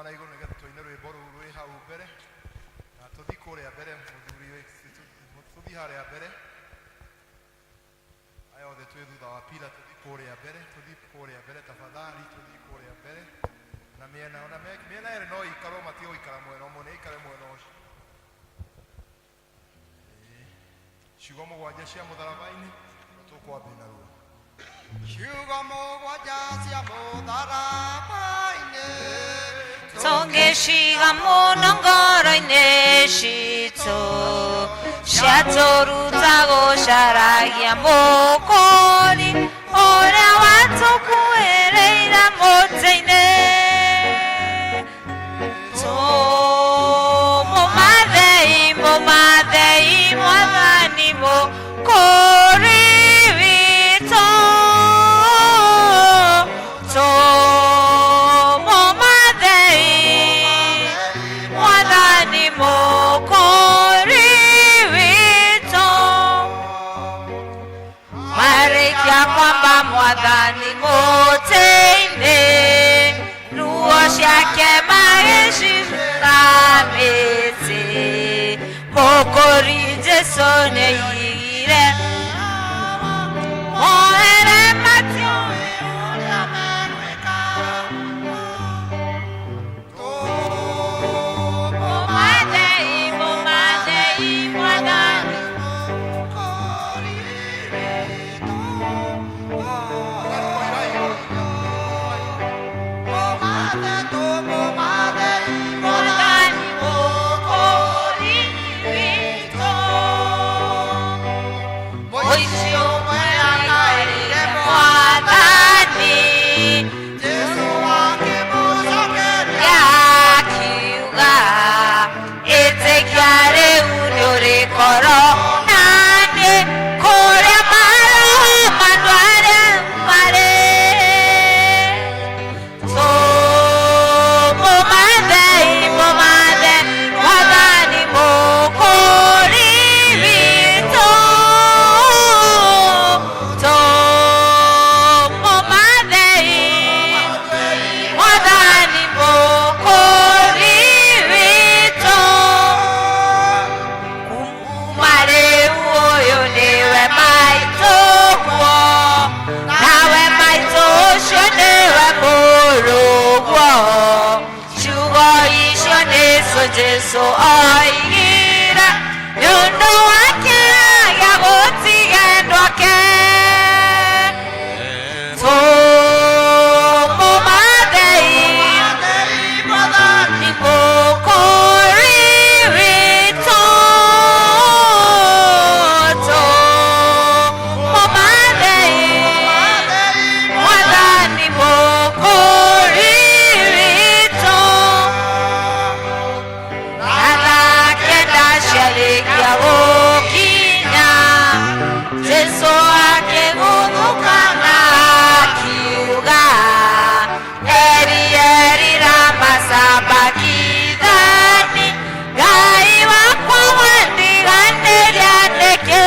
Na igũrũ nĩgetha tũine rwĩmbo rũu rwĩ hau mbere na tũthiĩ kũrĩa mbere mũthuri tũthiĩ harĩa mbere aya othe twĩ thutha wa pila tũthiĩ kũrĩa mbere, tũthiĩ kũrĩa mbere tafadhali, tũthiĩ kũrĩa mbere na mĩena ona mĩena ĩrĩ no ikarwo matige gũikara mwena ũmwe nĩ ikare mwena ũcio. Ĩĩ. Ciugo mũgwanja cia mũtharaba-inĩ tũkwambia naruo. Ciugo mũgwanja cia mũtharaba-inĩ tũngĩciga mũno ngoro-inĩ citũ ciatũruta gũcaragia mũkũri ũrĩa watũkuĩrĩire mũtĩ-inĩ. Tũmũmathei mũmathei mwathani mũkũri witũ, tũmũmathei mwathani mũkũri witũ. Marĩkia kwamba mwathani mũtĩ-inĩ, ruo ciake magĩcicũra mĩtĩ, mũkũri Jesũ nĩaigire mohere matiũĩ ũrĩa megwĩka. Mũmathei mũmathei mwathani Mũkũri witũ. Mũmathe tũmũmathei mwathani mũkũri witũ. Mũici ũmwe akaĩire mwathani Jesũ akĩmũcokeria akiuga ĩtĩkia rĩu nĩũrĩkorwo naniĩ kũrĩa maroho mandũ arĩa marĩ. Tũmũmathei mũmathe mwathani mũkũri witũ, tũmũmathei mwathani mũkũri witũ. Kuma rĩu ũyũ nĩwe maitũguo, nawe maitũ ũcio nĩwe mũrũguo, ciugo icio nĩcio Jesũ oigire nĩ ũndũ wa kĩeha gĩa gũtigendwo ake. Tũmũmathei mwathani mũkũri witũ, tũmũmathei mwathani mũkũri witũ. Na thaa kenda ciarĩkia gũkinya, Jesũ akĩguthũka na akiuga Eli Eli lama sabakithani, Ngai wakwa wandiganĩria nĩkĩ?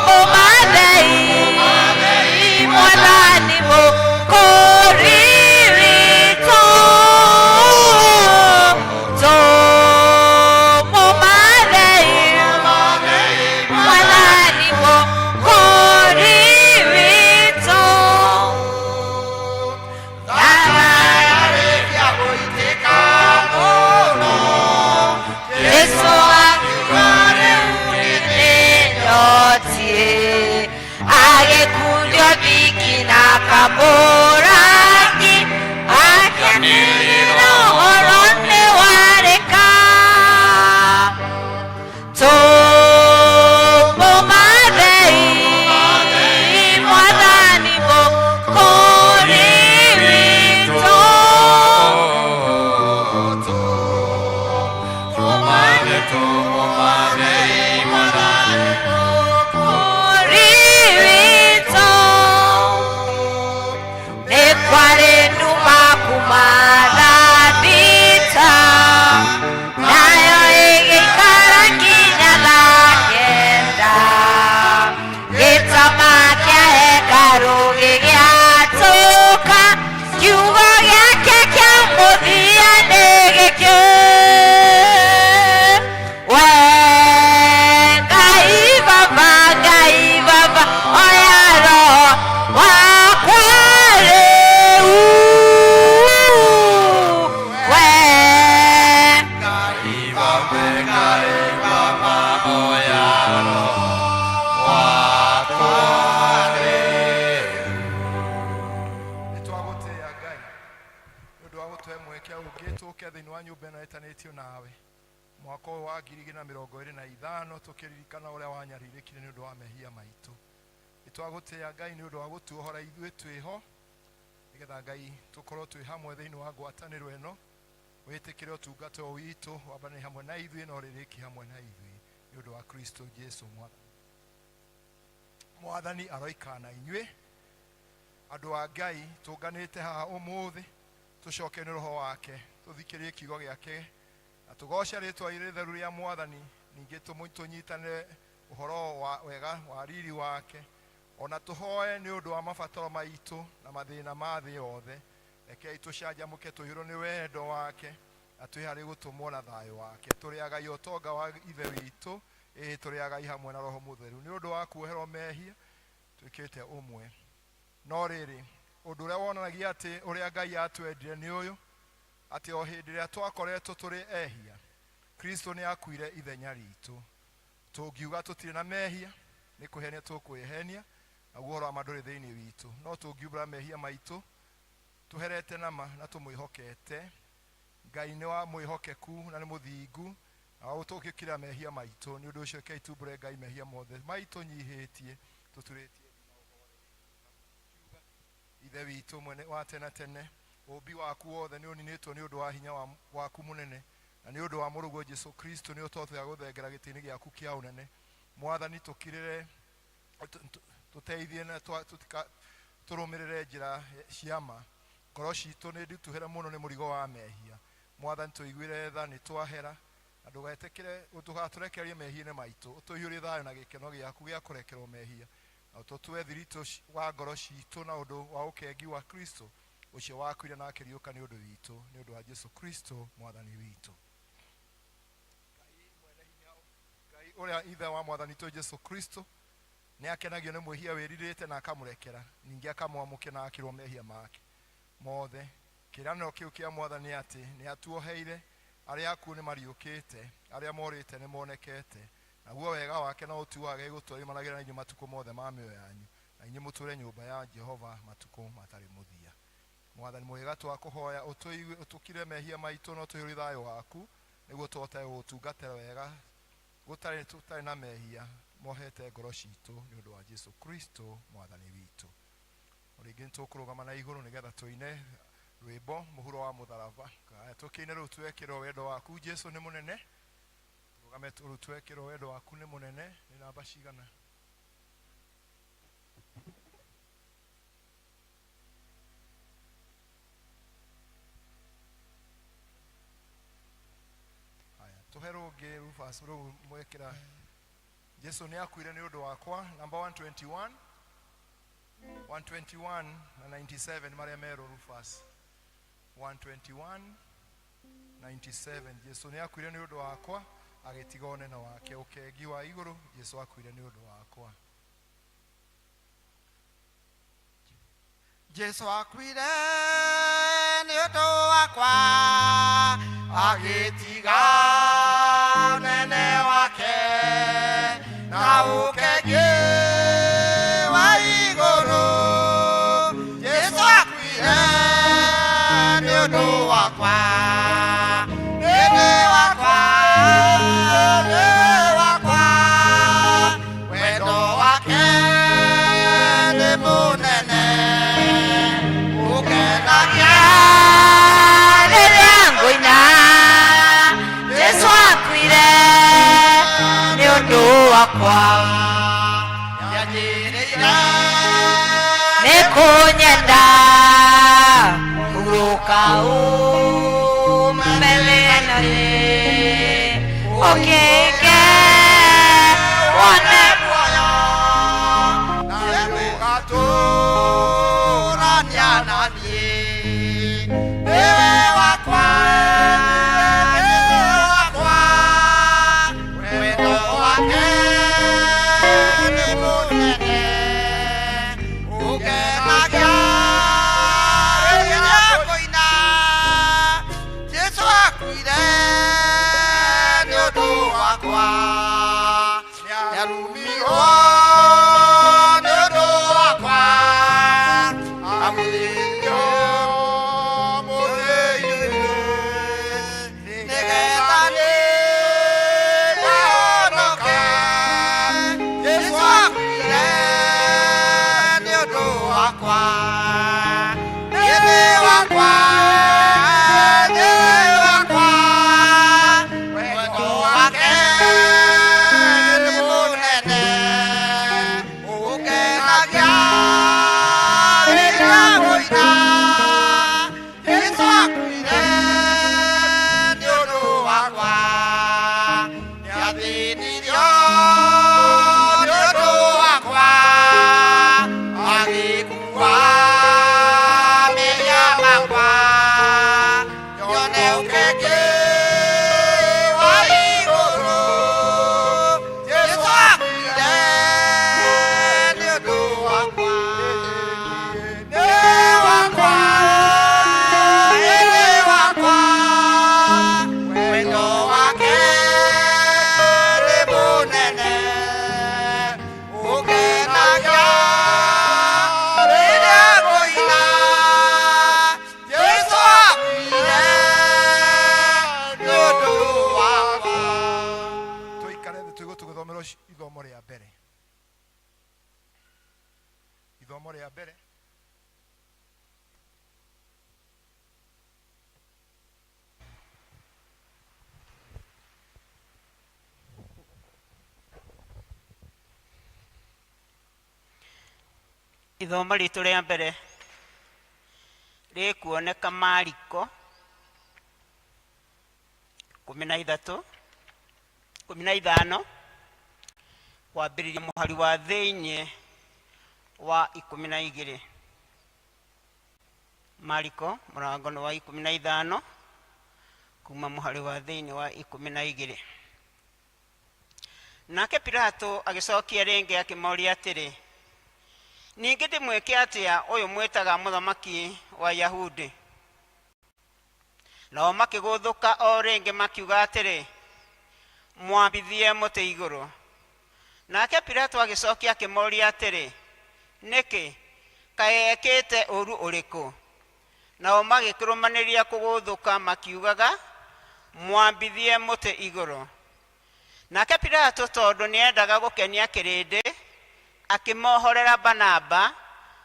Tũmũmathei mwathani mũkũri witũ, tũmũmathei mwathani mũkũri witũ. Yarĩkia gũitĩka mũno Jesũ akiuga rĩu nĩnyotiĩ, agĩkundio thiki na kamũrangi, akĩanĩrĩra ũhoro nĩ warĩka. Tũmũmathei mwathani mũkũri witũ, Tũmũmathe tũmũmathei mwathani mũkũri witũ. Nĩ kwarĩ nduma kuma thaa thita, nayo ĩgĩikara nginya thaa kenda, gĩtama kĩa hekarũ gĩgĩatũka. Thĩinĩ wa nyũmba ĩno ĩtanĩtio nawe mwaka ũyũ wa 2025, tũkĩririkana ũrĩa wanyarirĩkire nĩ ũndũ wa mehia maitũ. Nĩtwagũtĩĩa, Ngai, nĩ ũndũ wa gũtuohora ithuĩ twĩho, nĩgetha, Ngai, tũkorwo twĩ hamwe thĩinĩ wa ngwatanĩro ĩno. Wĩtĩkĩre ũtungata ũyũ witũ, wambanĩre hamwe na ithuĩ na ũrĩrĩkie hamwe na ithuĩ nĩ ũndũ wa Kristo Jesu Mwathani. Mwathani aroikara na inyuĩ. Andũ a Ngai, tũnganĩte haha ũmũthĩ tũcoke nĩ Roho wake, tũthikĩrĩrie kiugo gĩake na tũgoce rĩtwa rĩtheru rĩa Mwathani. Ningĩ tũnyitane ũhoro wa wega wa riri wake, ona tũhoe nĩ ũndũ wa mabataro maitũ na mathĩna ma thĩ yothe. Rekei tũcanjamũke, tũiyũrwo nĩ wendo wake na twĩharĩ gũtũmwo na thayũ wake. Tũrĩ agai ũtonga wa Ithe witũ, ĩĩ, tũrĩ agai hamwe na Roho Mũtheru nĩ ũndũ wa kuoherwo mehia, tuĩkĩte ũmwe. No rĩrĩ, ũndũ ũrĩa wonanagia atĩ ũrĩa Ngai atwendire nĩ ũyũ, atĩ o hĩndĩ ĩrĩa twakoretwo tũrĩ ehia, Kristo nĩ akuire ithenya ritũ. Tũngiuga tũtirĩ na mehia, nĩ kwĩhenia tũkwĩhenia, naguo ũhoro wa ma ndũrĩ thĩinĩ witũ. No tũngiumbũra mehia maitũ tũherete nama na tũmwĩhokete, Ngai nĩ wa mwĩhokeku na nĩ mũthingu na wa gũtũkĩkĩra mehia maitũ. Nĩ ũndũ ũcio rekei tumbũre Ngai mehia mothe maitũ, nyihĩtie, tũturĩtie. Ithe witũ mwene wa tene tene, ũmbi waku wothe nĩ ũninĩtwo nĩ ũndũ wa hinya waku mũnene, na nĩ ũndũ wa mũrũguo Jesu Kristo nĩ ũtotega gũthengera gĩtĩ-inĩ gĩaku kĩa ũnene. Mwathani, tũkirĩre, tũteithie na tũrũmĩrĩre njĩra cia ma. Ngoro citũ nĩ ndituhĩre mũno nĩ mũrigo wa mehia. Mwathani, tũiguĩre tha, nĩ twahera, na ndũgetĩkĩre ndũgatũrekererie mehia-inĩ maitũ. Ũtũiyũrie thayũ na gĩkeno gĩaku gĩa kũrekerwo mehia, na ũtũtue thiritũ wa ngoro citũ na ũndũ wa ũkengi wa Kristo ũcio wakuire na akĩriũka nĩ ũndũ witũ, nĩ ũndũ wa Jesu Kristo Mwathani witũ. Ngai mwene hinya, Ngai ũrĩa Ithe wa Mwathani witũ Jesu Kristo, nĩ akenagio nĩ mwĩhia wĩrirĩte na akamũrekera, ningĩ akamwamũkĩra na akĩrwo mehia make mothe. Kĩĩranĩro kĩu kĩa Mwathani atĩ nĩ atuoheire, arĩa akuũ nĩ mariũkĩte, arĩa morĩte nĩ monekete, naguo wega wake na ũtugi wake gũtũrĩmanagĩra na inyuĩ matukũ mothe ma mĩoyo yanyu, na inyuĩ mũtũũre nyũmba ya Jehova matukũ matarĩ mũthia. Mwathani mwega, twakũhoya ũtũigue, ũtũkire mehia maitũ na ũtũihũrie thayũ waku, nĩguo tũhote gũgũtungatĩra wega gũtarĩ tũtarĩ na mehia mohete ngoro citũ, nĩ ũndũ wa Jesu Kristo Mwathani witũ. O rĩngĩ nĩ tũkũrũgama na igũrũ nĩgetha tũine rwĩmbo mũhuro wa mũtharaba. Haya, tũkĩine rĩu twekĩrwo wendo waku Jesu nĩ mũnene. Tũrũgame rĩu twekĩrwo wendo waku nĩ mũnene. Nĩ namba cigana? Haya, tũhe rũngĩ Rufus, rũu mwekĩra Jesu nĩ akuire nĩ ũndũ wakwa, namba 121, 121 na 97 marĩa merwo. Rufus, 121, 97. Jesu nĩ akuire nĩ ũndũ wakwa, agĩtiga ũnene wake, ũkengi wa igũrũ. Jesu akuire nĩ ũndũ wakwa. Jesu akuire nĩ ũndũ wakwa, agĩtiga ũnene wake na ũkengi wa igũrũ. Jesu akuire nĩ ũndũ wakwa, nĩ ũndũ wakwa, nĩ wakwa. Wendo wake nĩ mũnene, ũkenagia. Rĩrĩa ngũina, Jesu akuire nĩ ũndũ wakwa. Nĩanjĩrĩire nĩ kũnyenda, hurũka ũmele naye, ũkĩnge wone muoyo na ũgatũũrania na niĩ. Nĩwe wakwa, nĩwe wakwa. Wendo wake nĩ mũnene, ũkenagia rĩrĩa ngũina. Jesu akuire nĩ ũndũ wakwa, nĩarumirwo nĩ ũndũ wakwa. Ithomo rĩa mbere. Ithomo rĩa mbere. Ithomo ritũ rĩa mbere rĩkuoneka Mariko 13 15 kwambĩrĩria mũhari wa thĩinĩ wa 12. Mariko mũrango nĩ wa 15 kuma mũhari wa thĩinĩ wa 12. Nake Pilato agĩcokia rĩngĩ akĩmoria atĩrĩ, ningĩ ndĩmwĩke atĩa ũyũ mwĩtaga mũthamaki wa Yahudi? Nao makĩgũthũka o rĩngĩ makiuga atĩrĩ, mwambithie mũtĩ igũrũ. Nake Pilato agĩcokia akĩmoria atĩrĩ, nĩkĩ kaĩ ekĩte ũũru ũrĩkũ? Nao magĩkĩrũmanĩria kũgũthũka makiugaga, mwambithie mũtĩ igũrũ. Nake Pilato tondũ nĩendaga gũkenia kĩrĩndĩ, akĩmohorera Barnaba,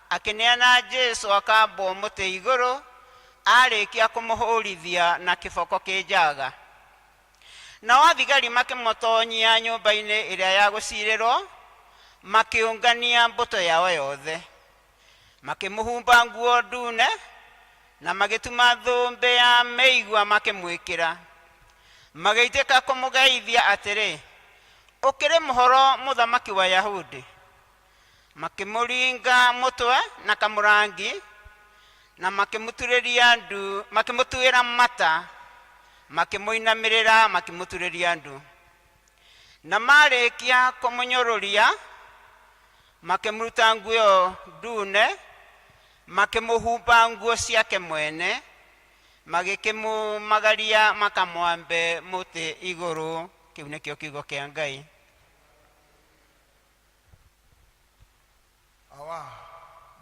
akĩneana Jesũ akambwo mũtĩ igũrũ, arĩkia kũmũhũrithia na kĩboko kĩnjaga. Nao athigari makĩmũtonyia nyũmba-inĩ ĩrĩa ya gũcirĩrwo, makĩũngania mbũtũ yao yothe. Makĩmũhumba nguo ndune, na magĩtuma thũmbĩ ya mĩigua makĩmwĩkĩra. Magĩitĩka kũmũgeithia atĩrĩ, ũkĩrĩ mũhoro mũthamaki wa Yahudi? Makĩmũringa mũtwe na kamũrangi, na makĩmũturĩria ndu, makĩmũtuĩra mata, makĩmũinamĩrĩra, makĩmũturĩria ndu. Na marĩkia kũmũnyũrũria, makĩmũruta nguo ĩyo ndune, makĩmũhumba nguo ciake mwene, magĩkĩmũmagaria makamwambe mũtĩ igũrũ. Kĩu nĩkĩo kiugo kĩa Ngai. Awa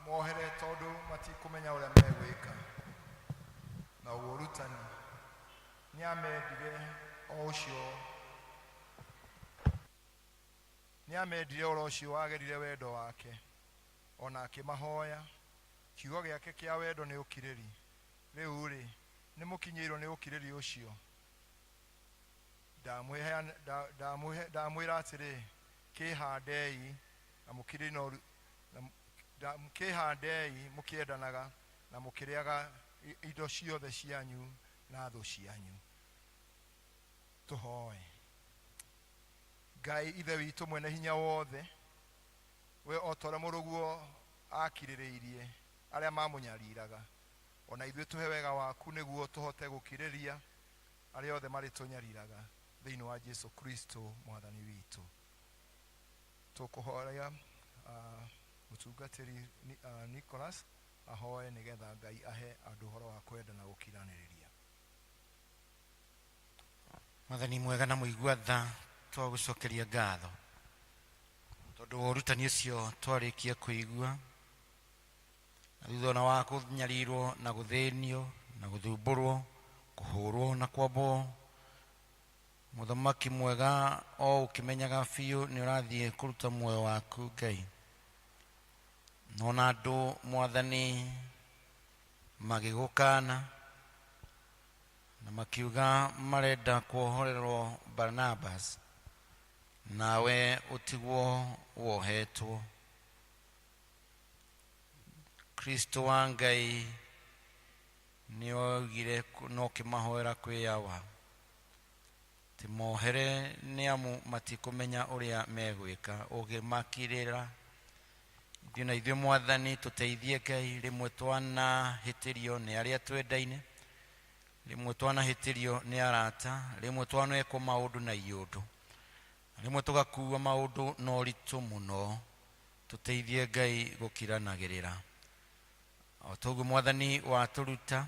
mohere tondũ matikũmenya ũrĩa megwĩka. Na ũguo ũrutani nĩamendire o ũcio, nĩamendire oro ũcio wagerire wendo wake, ona akĩmahoya. Kiugo gĩake kĩa wendo nĩ ũkirĩri. Rĩu-rĩ, nĩmũkinyĩirwo nĩ ũkirĩri ũcio? Ndamwĩra atĩrĩ, kĩhandei na mũkirĩri no kĩhandei mũkĩendanaga na mũkĩrĩaga indo ciothe cianyu na thũ cianyu. Tũhoe. Ngai Ithe witũ mwene hinya wothe, we o ta ũrĩa mũrũguo akirĩrĩirie arĩa mamũnyariraga, ona ithuĩ tũhe wega waku nĩguo tũhote gũkirĩria arĩa othe marĩtũnyariraga, thĩinĩ wa Jesu Kristo mwathani witũ. Tũkũhoya mũtungatĩri Nicholas ahoe nĩgetha Ngai ahe andũ ũhoro wa kwenda na gũkiranĩrĩria. Mwathani mwega na mũigua tha, twagũcokeria ngatho tondũ wa ũrutani ũcio twarĩkia kũigua, na thutha ona wa kũnyarirwo na gũthĩnio na gũthumbũrwo, kũhũrwo na kwambwo, mũthamaki mwega o ũkĩmenyaga biũ nĩ ũrathiĩ kũruta muoyo waku Ngai. Nona andũ mwathani magĩgũkana na makiuga marenda kuohorerwo Barnabas, nawe ũtigwo wohetwo. Kristo wa Ngai nĩoigire no kĩmahoera kwĩ Yawa, ti mohere nĩ amu matikũmenya ũrĩa megwĩka, ũgĩmakirĩra. Ithuĩ na ithuĩ mwathani tũteithie Ngai, rĩmwe twanahĩtĩrio nĩ arĩa twendaine, rĩmwe twanahĩtĩrio nĩ arata, rĩmwe twanekwo maũndũ na iũndũ, rĩmwe tũgakua maũndũ na ũritũ mũno. Tũteithie Ngai gũkiranagĩrĩra. O toguo mwathani watũruta,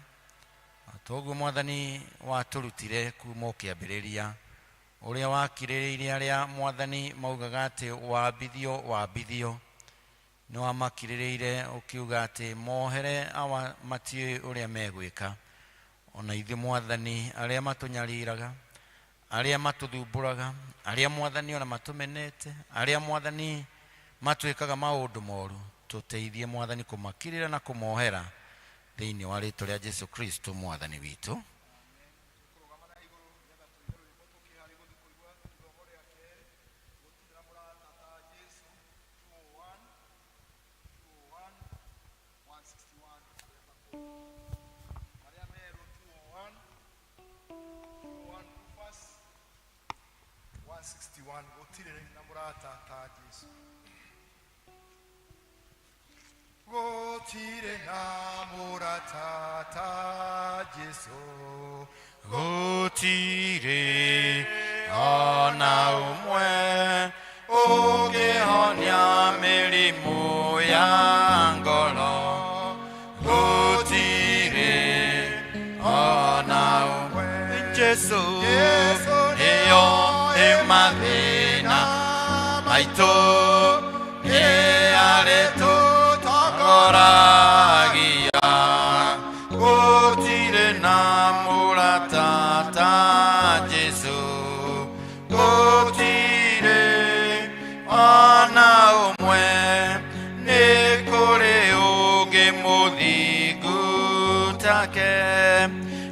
o toguo mwathani watũrutire kuma ũkĩambĩrĩria, ũrĩa wakirĩrĩirie arĩa mwathani maugaga atĩ wambithio wambithio, nĩ wamakirĩrĩire ũkiuga atĩ mohere awa matiũĩ ũrĩa megwĩka. Ona ithuĩ mwathani arĩa matũnyariraga, Arĩa matũthumbũraga, arĩa Mwathani ona matũmenete, arĩa Mwathani matwĩkaga maũndũ moru, tũteithie Mwathani kũmakirĩra na kũmohera thĩinĩ wa rĩtwa rĩa Jesu Kristo Mwathani witũ. Arĩa merũ 201, 201 Rufus, 161 gũtirĩ na mũrata ta Jesu. Gũtirĩ na mũrata ta Jesu. Gũtirĩ ona ũmwe ũngĩhonia mĩrimũ ya ngoro. Gũtirĩ ona ũmwe. Jesu Jesu nĩyo ĩ mathĩna maitũ, nĩ arĩtũtongoragia. Gũtirĩ na mũrata ta Jesu, gũtirĩ ona ũmwe. Nĩ kũrĩ ũngĩ mũthingu take,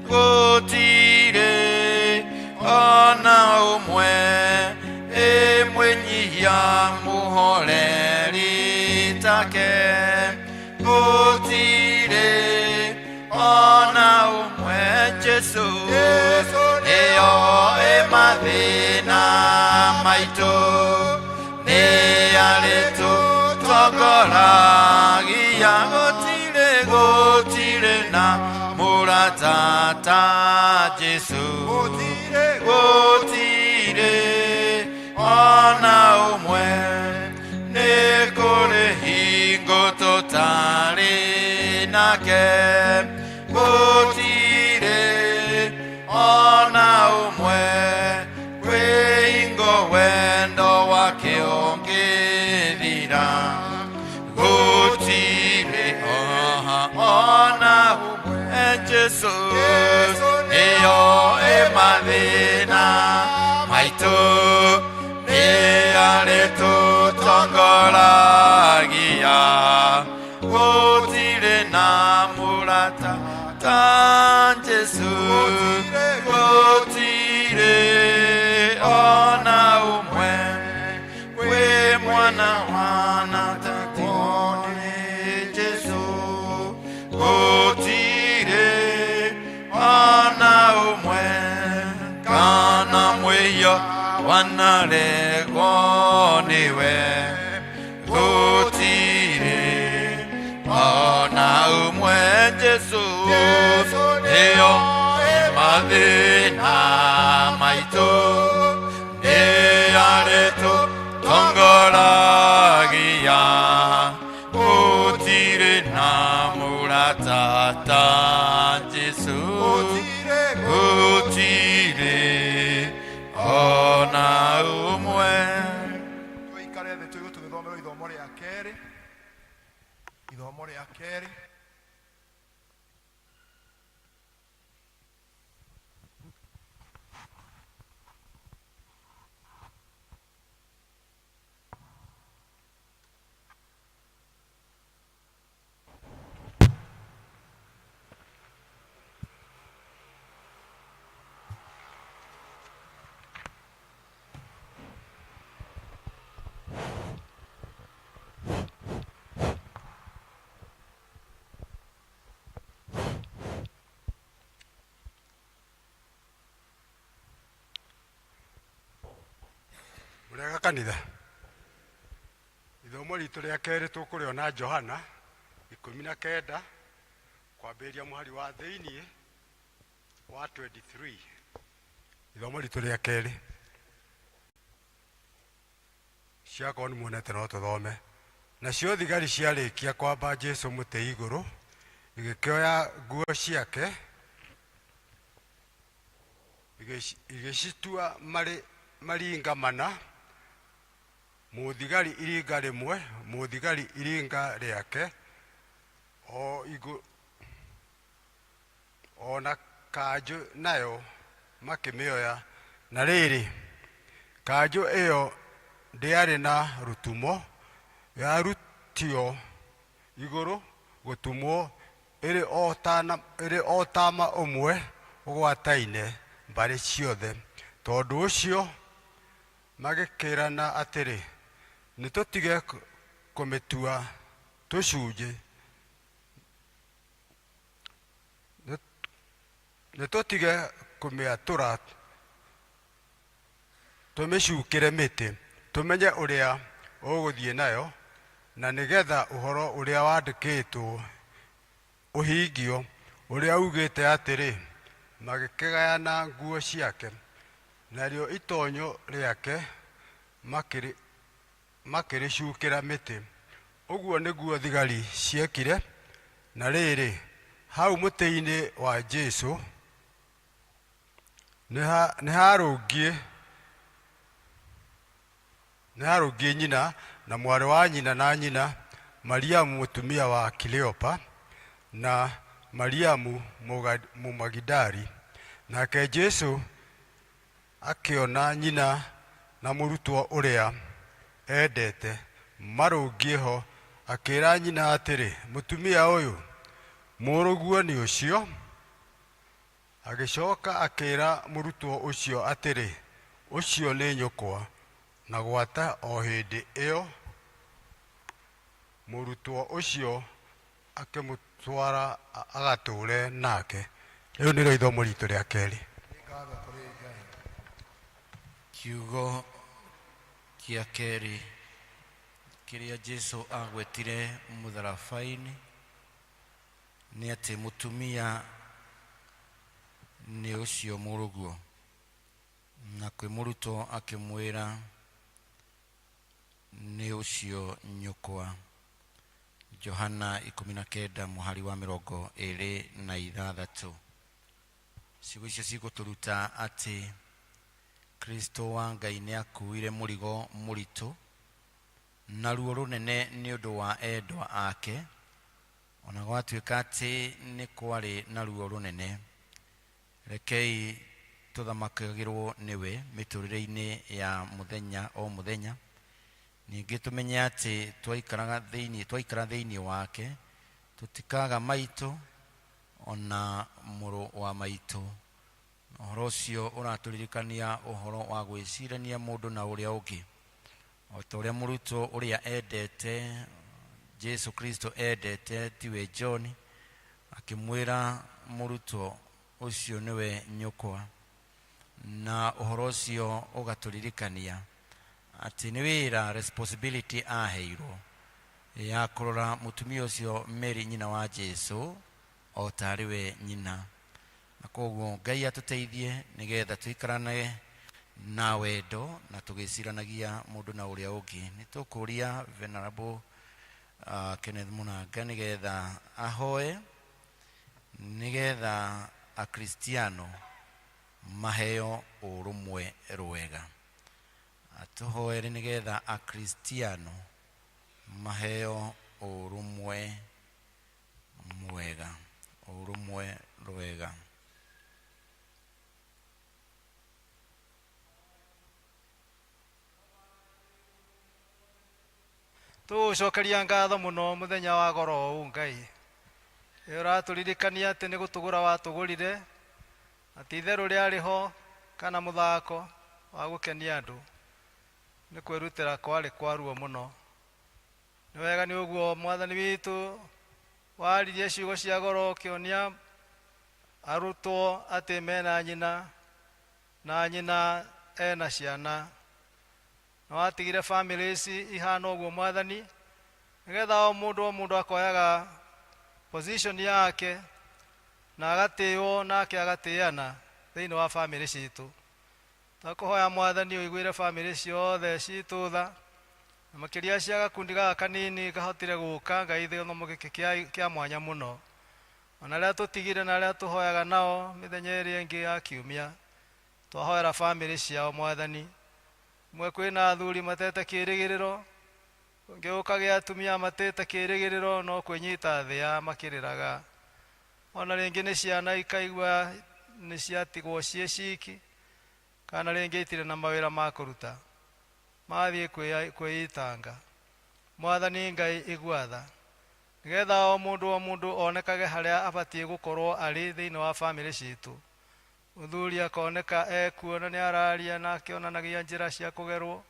gũtirĩ ona ũmwe. Ĩ mwĩnyihia mũhoreri take, gũtirĩ ona ũmwe. Jesu Jesu nĩyo ĩ mathĩna maitũ, nĩ arĩtũtongoragia. Gũtirĩ, gũtirĩ na mũrata ta Jesu, Gũtirĩ, gũtirĩ ona ũmwe. Nĩ kũrĩ hingo tũtarĩ nake, gũtirĩ ona ũmwe. Kwĩ hingo wendo wake ũngĩthira, gũtirĩ ona ũmwe. Jesu Jesu nĩyo ĩ mathĩna maitũ, nĩ arĩtũtongoragia. Gũtirĩ na mũrata ta Jesu, gũtirĩ ona ũmwe. Kwĩ mwana wana takuone Jesu, gũtirĩ ona ũmwe. Kana mwĩhia wanaregwo nĩwe, gũtirĩ ona ũmwe. Jesu nĩyo mathĩna maitũ, nĩ arĩtũtongoragia. Gũtirĩ na mũrata ta Jesu, Gũtirĩ, gũtirĩ ona ũmwe. Tũikare thĩ tũigue tũgĩthomerwo ithomo rĩa kerĩ, ithomo rĩa kerĩ. Mũrĩega kanitha. Ithomo ritũ rĩa kerĩ tũkũrĩona Johana 19 kwambĩrĩria mũhari wa thĩiniĩ wa 23. Ithomo ritũ rĩa kerĩ ciakorwo nĩ muonete no tũthome. Nacio thigari ciarĩkia kwamba Jesu mũtĩ igũrũ, igĩkĩoya nguo ciake, igĩcitua marĩ maringa mana, mũthigari iringa rĩmwe, mũthigari iringa rĩake, o igũ ona kanjũ nayo makĩmĩoya. Na rĩrĩ, kanjũ ĩyo ndĩarĩ na rũtumo, yarutio igũrũ gũtumwo ĩrĩ o tama ũmwe ũgwataine mbarĩ ciothe. Tondũ ũcio magĩkĩrana atĩrĩ, nĩ tũtige kũmĩtua tũcunjĩ, nĩ tũtige kũmĩatũra tũmĩcukĩre mĩtĩ, tũmenye ũrĩa ũgũthiĩ nayo, na nĩgetha ũhoro ũrĩa wandĩkĩtwo ũhingio, ũrĩa ugĩte atĩrĩ, magĩkĩgayana nguo ciake, narĩo itonyo rĩake makĩrĩcukĩra mĩtĩ. Ũguo nĩguo thigari ciekire. Na rĩrĩ, hau mũtĩ-inĩ wa Jesũ nĩ harũngiĩ nyina na mwarĩ wa nyina na nyina, Mariamu mũtumia wa Kileopa na Mariamu Mũmagidali. Nake Jesũ akĩona nyina na mũrutwo ũrĩa endete marũngiĩ ho, akĩĩra nyina atĩrĩ, mũtumia ũyũ, mũrũguo nĩ ũcio. Agĩcoka akĩĩra mũrutwo ũcio atĩrĩ, ũcio nĩ nyũkwa. Na gwata o hĩndĩ ĩyo mũrutwo ũcio akĩmũtwara agatũũre nake. Rĩu nĩrĩo ithomo ritũ rĩa kerĩ. Ngatho kũrĩ Ngai. Kiugo kĩa kerĩ kĩrĩa Jesu agwetire mũtharaba-inĩ nĩ atĩ mũtumia nĩ ũcio mũrũguo, na kwĩ mũrutwo akĩmwĩra nĩ ũcio nyũkwa. Johana 19 mũhari wa 26. Ciugo icio cigũtũruta atĩ Kristo wa Ngai nĩ akuire mũrigo mũritũ na ruo rũnene nĩ ũndũ wa endwa ake, ona gwatuĩka atĩ nĩ kwarĩ na ruo rũnene. Rekei tũthamakagĩrwo nĩwe mĩtũrĩre-inĩ ya mũthenya o mũthenya. Ningĩ tũmenye atĩ twaikara thĩinĩ wake tũtikaga maitũ ona mũrũ wa maitũ. Ũhoro ũcio ũratũririkania ũhoro wa gwĩcirania mũndũ na ũrĩa ũngĩ, o ta ũrĩa mũrutwo ũrĩa endete Jesu Kristo endete tiwe John, akĩmwĩra mũrutwo ũcio nĩwe nyũkwa. Na ũhoro ũcio ũgatũririkania atĩ nĩ wĩra responsibility aheirwo ya kũrora mũtumia ũcio Mary nyina wa Jesu o tarĩ we nyina. Na koguo Ngai atũteithie nĩgetha tũikarane na wendo na tũgĩciranagia mũndũ na ũrĩa ũngĩ. Nĩ tũkũria Venerable Kenneth Mũnanga nĩgetha ahoe nĩgetha Akristiano maheo ũrũmwe rwega. Atũhoere nĩgetha Akristiano maheo ũrũmwe mwega, ũrũmwe rwega. Tũgũcokeria ngatho mũno mũthenya wa goro ũũ Ngai. Ĩ ũratũririkania atĩ nĩ gũtũgũra watũgũrire, na ti itherũ rĩarĩ ho kana mũthako wa gũkenia andũ, nĩ kwĩrutĩra kwarĩ kwa ruo mũno. Nĩ wega nĩ ũguo Mwathani witũ waririe ciugo cia goro ũkĩonia arutwo atĩ mena nyina na nyina ena ciana. Na watigire family ici ihana ũguo Mwathani, nĩgetha o mũndũ o mũndũ akoyaga position yake na agatĩĩo nake agatĩana thĩinĩ wa family citũ. Twakũhoya Mwathani ũiguĩre family ciothe citũ tha, na makĩria cia gakundi gaka kanini kahotire gũka Ngai gĩthomo gĩkĩ kĩa mwanya mũno. Ona arĩa tũtigire na arĩa tũhoyaga nao mĩthenya ĩrĩa ĩngĩ ya kiumia, twahoera family ciao Mwathani. Mwe kwĩna athuri matete kĩrĩgĩrĩro, ũngĩ ũkagĩa atumia matete kĩrĩgĩrĩro no kwĩnyita thĩa makĩrĩraga. Ona rĩngĩ nĩ ciana ikaigua nĩ ciatigwo ciĩ ciki. Kana rĩngĩ itirĩ na mawĩra ma kũruta, mathiĩ kwĩitanga. Mwathani Ngai igua tha, nĩgetha o mũndũ o mũndũ onekage harĩa abatiĩ gũkorwo arĩ thĩinĩ wa bamĩrĩ citũ. Mũthuri akoneka ekuo na nĩ araria na akĩonanagia njĩra cia kũgerwo,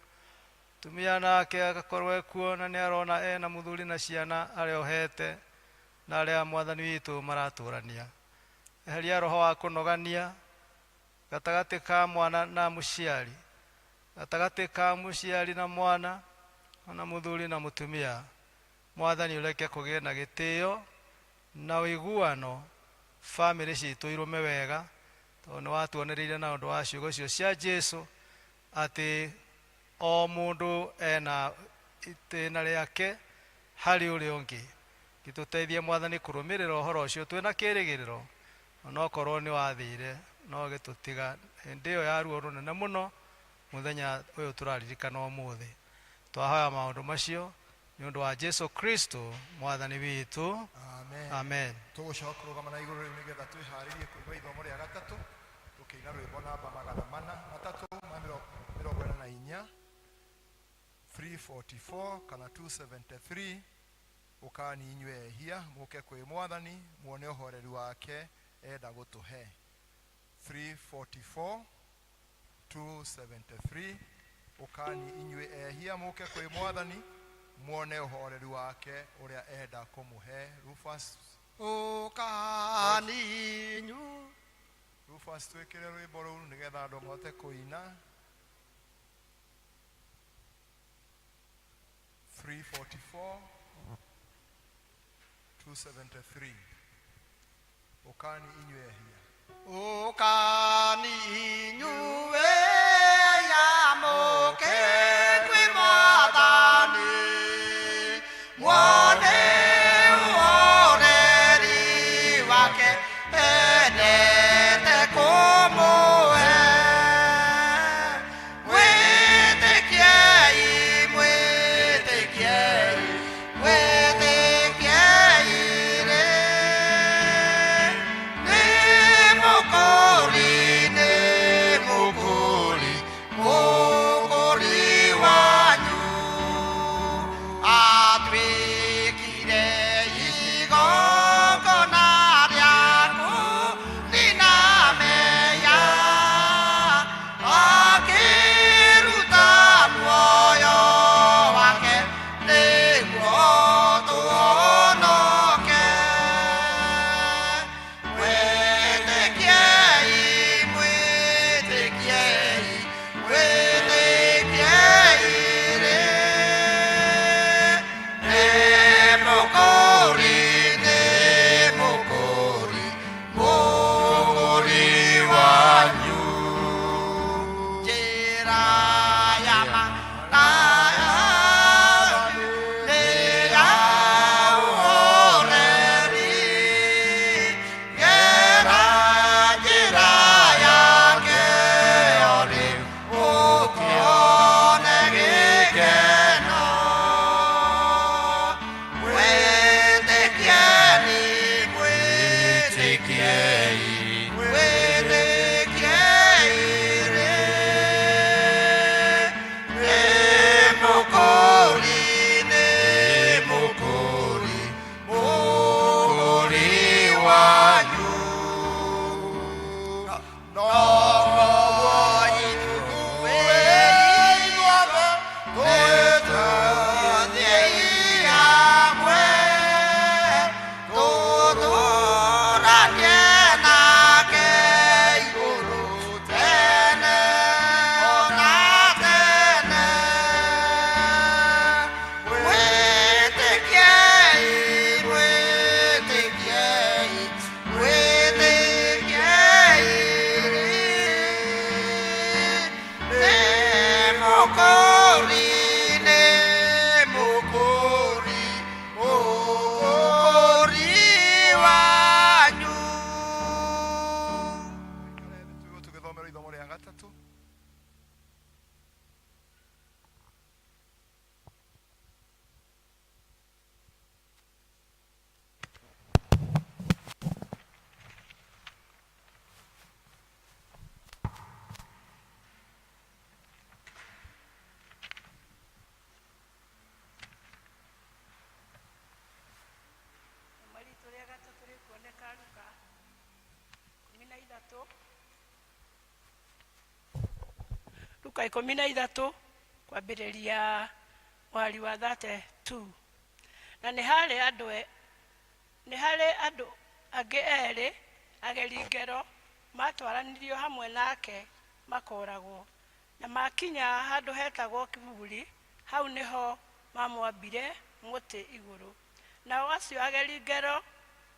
tumia nake agakorwo ekuo na nĩ arona ena mũthuri na ciana arĩa ohete na arĩa Mwathani witũ maratũrania. Eheria roho wa kũnogania gatagatĩ ka mwana na mũciari, gatagatĩ ka mũciari na mwana, ona mũthuri na mũtumia. Mwathani ũreke kũgĩe na gĩtĩo na ũiguano, bamĩrĩ citũ irũme wega, tondũ nĩ watuonereire na ũndũ wa ciugo icio cia Jesu atĩ o mũndũ ena itĩna rĩake harĩ ũrĩa ũngĩ. Gĩtũteithie Mwathani kũrũmĩrĩra ũhoro ũcio twĩna kĩrĩgĩrĩro, onokorwo nĩ wathire no gĩtũtiga hĩndĩ ĩyo ya ruo rũnene mũno mũthenya ũyũ tũraririkana ũmũthĩ. Twahoya maũndũ macio nĩ ũndũ wa Jesu Kristo Mwathani witũ. Amen. Amen. Tũgũcoka kũrũgama na igũrũ rĩu nĩgetha twĩharĩrie kũigua ithomo rĩa gatatũ, tũkĩina rwĩmbo namba 344, 344 kana 273. Ũkani inyuĩ ehia mũke kwĩ Mwathani muone ũhoreri wake enda gũtũhe. 344, 273. Ũkani inyuĩ ehia mũke kwĩ Mwathani muone ũhoreri wake ũrĩa enda kũmũhe. Rufus, Ũkani inyuĩ. Rufus, twĩkĩre rwĩmbo rũu nĩgetha andũ mahote kũina. 344, 273. Ũkani inyuĩ ehia. Ũkani inyuĩ mũke kwĩ Mwathani muone ũhoreri wake endete kũmũhe. Mwĩtĩkiei, mwĩtĩkiei, mwĩtĩkiei rĩ, nĩ mũkũri, nĩ mũkũri. 13, Luka 13 kwambĩrĩria mũhari wa 32. Na nĩ harĩ andũ nĩ harĩ andũ angĩ erĩ ageri ngero matwaranirio hamwe nake makooragwo. Na makinya handũ hetagwo Kiburi, hau nĩho mamwambire mũtĩ igũrũ. Nao acio ageri ngero,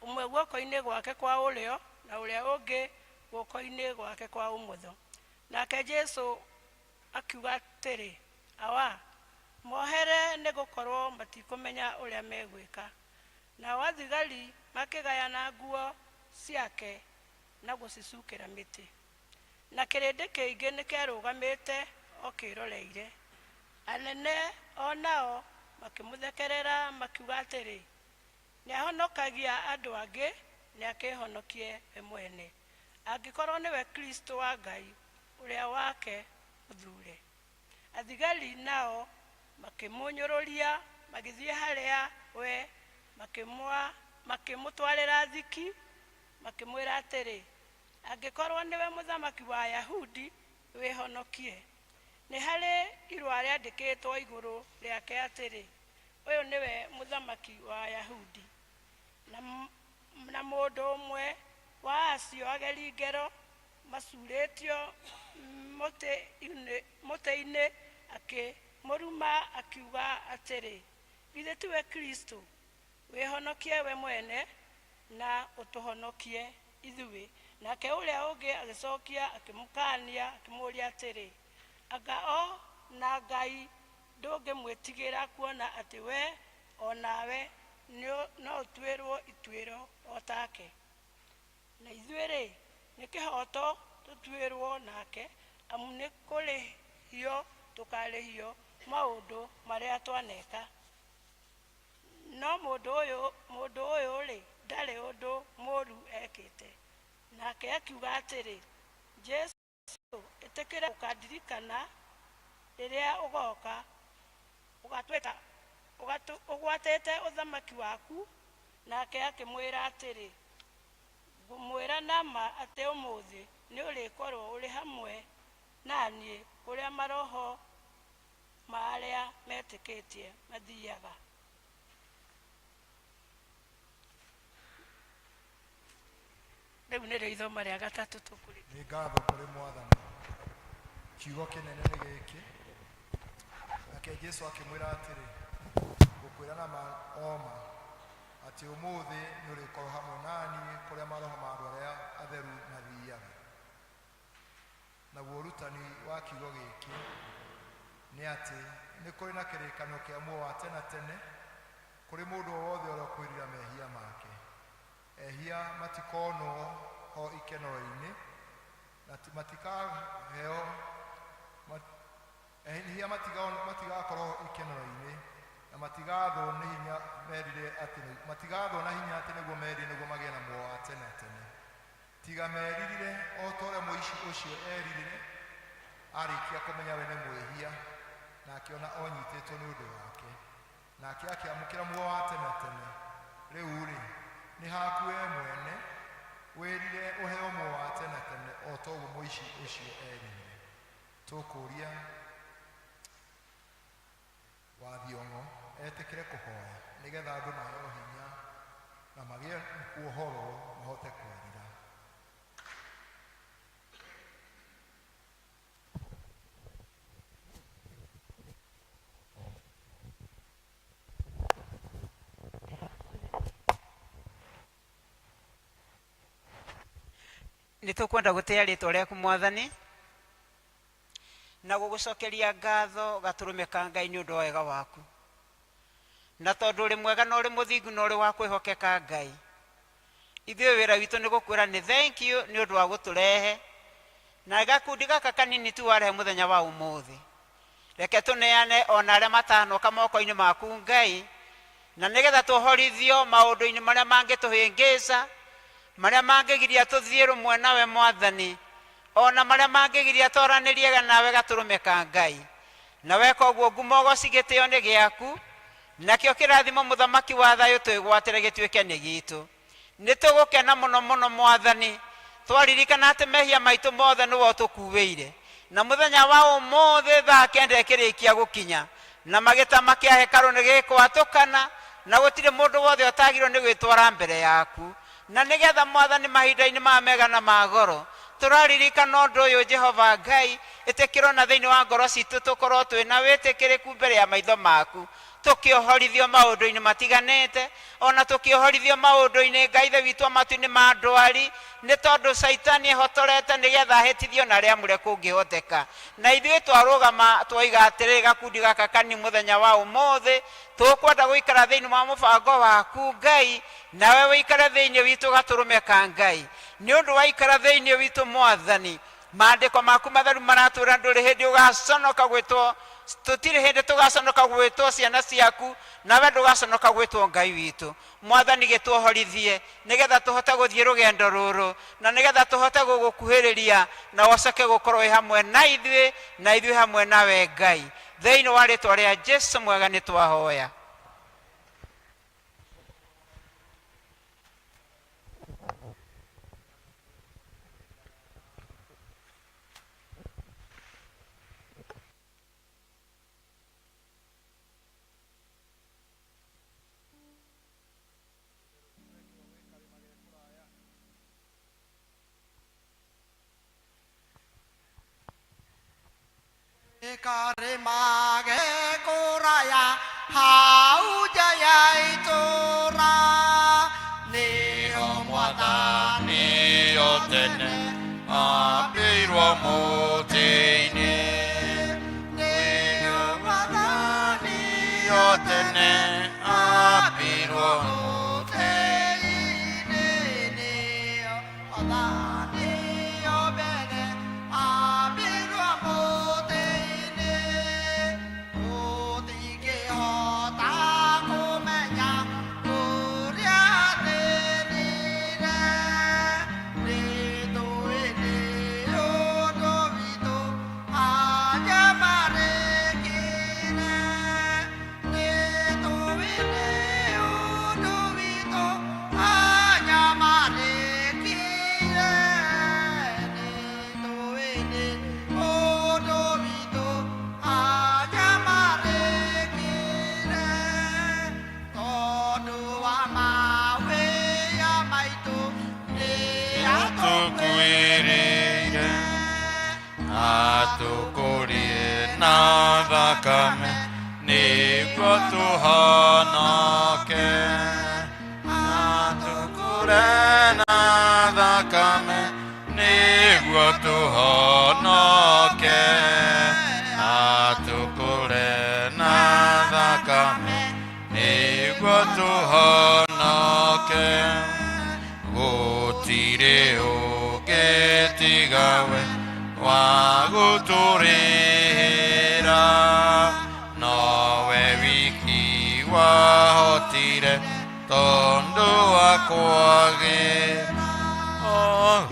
ũmwe guoko-inĩ gwake kwa ũrĩo na ũrĩa ũngĩ guoko-inĩ gwake kwa ũmotho. Nake Jesu akiuga atĩrĩ, Awa, mohere nĩ gũkorwo matikũmenya ũrĩa megwĩka. Nao athigari makĩgayana nguo ciake na gũcicukĩra mĩtĩ. Na kĩrĩndĩ kĩingĩ nĩkĩarũgamĩte o kĩroreire. Anene o nao makĩmũthekerera makiuga atĩrĩ, Nĩahonokagia andũ angĩ, nĩakĩĩhonokie we mwene, angĩkorwo nĩwe Kristo wa Ngai, ũrĩa wake mũthure. Athigari nao makĩmũnyũrũria, magĩthiĩ harĩa we, makĩmũtwarĩra thiki, makĩmwĩra atĩrĩ, Angĩkorwo nĩwe mũthamaki wa Ayahudi, wĩhonokie. Nĩ harĩ irũa rĩandĩkĩtwo igũrũ rĩake atĩrĩ, Ũyũ nĩwe mũthamaki wa Ayahudi. Na mũndũ ũmwe wa acio ageri ngero macurĩtio mũtĩ-inĩ akĩmũruma akiuga atĩrĩ, Githĩ tiwe Kristo? Wĩhonokie we mwene na ũtũhonokie ithuĩ. Nake ũrĩa ũngĩ agĩcokia akĩmũkaania akĩmũũria atĩrĩ, Anga o na Ngai ndũngĩmwĩtigĩra kuona atĩ we o nawe no ũtuĩrwo ituĩro o take? Na ithuĩ-rĩ, nĩ kĩhooto tũtuĩrwo nake, amu nĩ kũrĩhio tũkarĩhio maũndũ marĩa twaneka. No mũndũ ũyũ-rĩ, ndarĩ ũndũ mũũru ekĩte. Nake akiuga atĩrĩ, Jesu, ĩtĩkĩra ũkandirikana rĩrĩa ũgoka ũgwatĩte ũthamaki waku. Nake akĩmwĩra atĩrĩ, Ngũmwĩra na ma atĩ ũmũthĩ nĩ ũrĩkorwo ũrĩ hamwe na niĩ kũrĩa maroho ma arĩa metĩkĩtie mathiaga. Rĩu nĩrĩo ithoma rĩa gatatũ tũkũrĩkia. Nĩ ngatho kũrĩ Mwathani. Kiugo kĩnene nĩ gĩkĩ. Nake Jesu akĩmwĩra atĩrĩ, Ngũkwĩra na ma o ma atĩ ũmũthĩ nĩ ũrĩkorwo hamwe na niĩ kũrĩa maroho ma andũ arĩa atheru mathiaga. Naguo ũrutani wa kiugo gĩkĩ nĩ atĩ nĩ kũrĩ na kĩrĩkanĩro kĩa muoyo wa tene tene kũrĩ mũndũ o wothe ũrĩa ũkwĩrira mehia make. Ehia matikonwo ho ikenero-inĩ, na matikaheo ehia matigakorwo ikenero-inĩ, na matigathwo nĩ hinya merire atĩ matigathwo na hinya atĩ nĩguo merire nĩguo magĩe na muoyo wa tene tene. Tiga meririre o ta ũrĩa mũici ũcio eririre, arĩkia kũmenya we nĩ mwĩhia, na akĩona onyitĩtwo nĩ ũndũ wake, nake akĩamũkĩra muoyo wa tene tene. Rĩu-rĩ, nĩ haku we mwene wĩrire ũheo muoyo wa tene tene o ta ũguo mũici ũcio eririre. Tũkũria wa Thiong'o etĩkĩre kũhoya nĩgetha andũ maheo hinya na magĩe kuohorwo mahote kwĩrira. Nĩ tũkwenda gũtĩa rĩtwa rĩaku Mwathani na gũgũcokeria ngatho gatũrũme ka Ngai nĩ ũndũ wa wega waku, na tondũ ũrĩ mwega na ũrĩ mũthingu na ũrĩ wa kwĩhokeka Ngai, ithuĩ wĩra witũ nĩ gũkwĩra nĩ thank you nĩ ũndũ wa gũtũrehe na gakundi gaka kanini tu warehe mũthenya wa ũmũthĩ. Reke tũneane ona arĩa matanoka moko-inĩ maku Ngai, na nĩgetha tũhorithio maũndũ-inĩ marĩa mangĩtũhĩngĩca, marĩa mangĩgiria tũthiĩ rũmwe nawe Mwathani, ona marĩa mangĩgiria twaranĩrie nawe gatũrũme ka Ngai. Na weka ũguo ngumo ũgoci gĩtĩo nĩ gĩaku, nakĩo kĩrathimo mũthamaki wa thayũ twĩgwatĩre gĩtuĩke nĩ gitũ. Nĩ tũgũkena mũno mũno Mwathani, Twaririkana atĩ mehia maitũ mothe nĩwe ũtũkuĩire. Na mũthenya wa ũmũthĩ thaa kenda ĩkĩrĩkia gũkinya na magĩtama kĩa hekarũ nĩ gĩkwatũkana na gũtirĩ mũndũ wothe ũtagirwo nĩ gwĩtwara mbere yaku. Na nĩgetha Mwathani mahinda-inĩ maya mega na ma goro tũraririkana ũndũ ũyũ Jehova Ngai, ĩtĩkĩrwo na thĩinĩ wa ngoro citũ tũkorwo twĩna wĩtĩkĩrĩku mbere ya maitho maku, tũkĩohorithio maũndũ-inĩ matiganĩte, ona tũkĩohorithio maũndũ-inĩ Ngai Ithe witũ wa matu-inĩ ma ndwari, nĩ tondũ Caitani ehotorete nĩgetha ahĩtithio na arĩa amũre kũngĩhoteka. Na ithuĩ twarũgama twoiga atĩrĩ, gakundi gaka kanini mũthenya wa ũmũthĩ tũkwenda gũikara thĩinĩ wa mũbango waku Ngai, nawe wĩikare thĩinĩ witũ gatũrũme ka Ngai. Nĩ ũndũ waikara thĩinĩ witũ Mwathani, maandĩko maku matheru maratwĩra ndũrĩ hĩndĩ ũgaconoka gwĩtwo, tũtirĩ hĩndĩ tũgaconoka gwĩtwo ciana ciaku, nawe ndũgaconoka gwĩtwo Ngai witũ. Mwathani gĩtuohorithie nĩgetha tũhote gũthiĩ rũgendo rũrũ, na nĩgetha tũhote gũgũkuhĩrĩria na ũcoke gũkorwo wĩ hamwe na ithuĩ, na ithuĩ hamwe nawe Ngai. Thĩinĩ wa rĩtwa rĩa Jesu mwega nĩ twahoya. Karĩmage kũraya hau nja ya itũũra, nĩho Mwathani o tene ambĩirwo mũtĩ-inĩ. Nĩho Mwathani o tene ambĩirwo mũtĩ-inĩ, nĩho Mwathani o mbere ambĩirwo mũtĩ-inĩ. Tũtingĩhota kũmenya ũrĩa athĩnire, nĩtũĩ nĩ ũndũ witũ anyamarĩkire. Nĩtũĩ nĩ ũndũ witũ anyamarĩkire. Nĩtũĩ nĩ ũndũ witũ anyamarĩkire. Tondũ wa mawĩya maitũ nĩatũkuĩrĩire, atũkũrie na thakame nĩguo tũhonoke. Atũkũre na thakame nĩguo tũhonoke. Atũkũre na thakame nĩguo tũhonoke. Gũtirĩ ũngĩ tiga we wa gũtũrĩra, nowe wiki wahotire tondũ wa kwagĩra.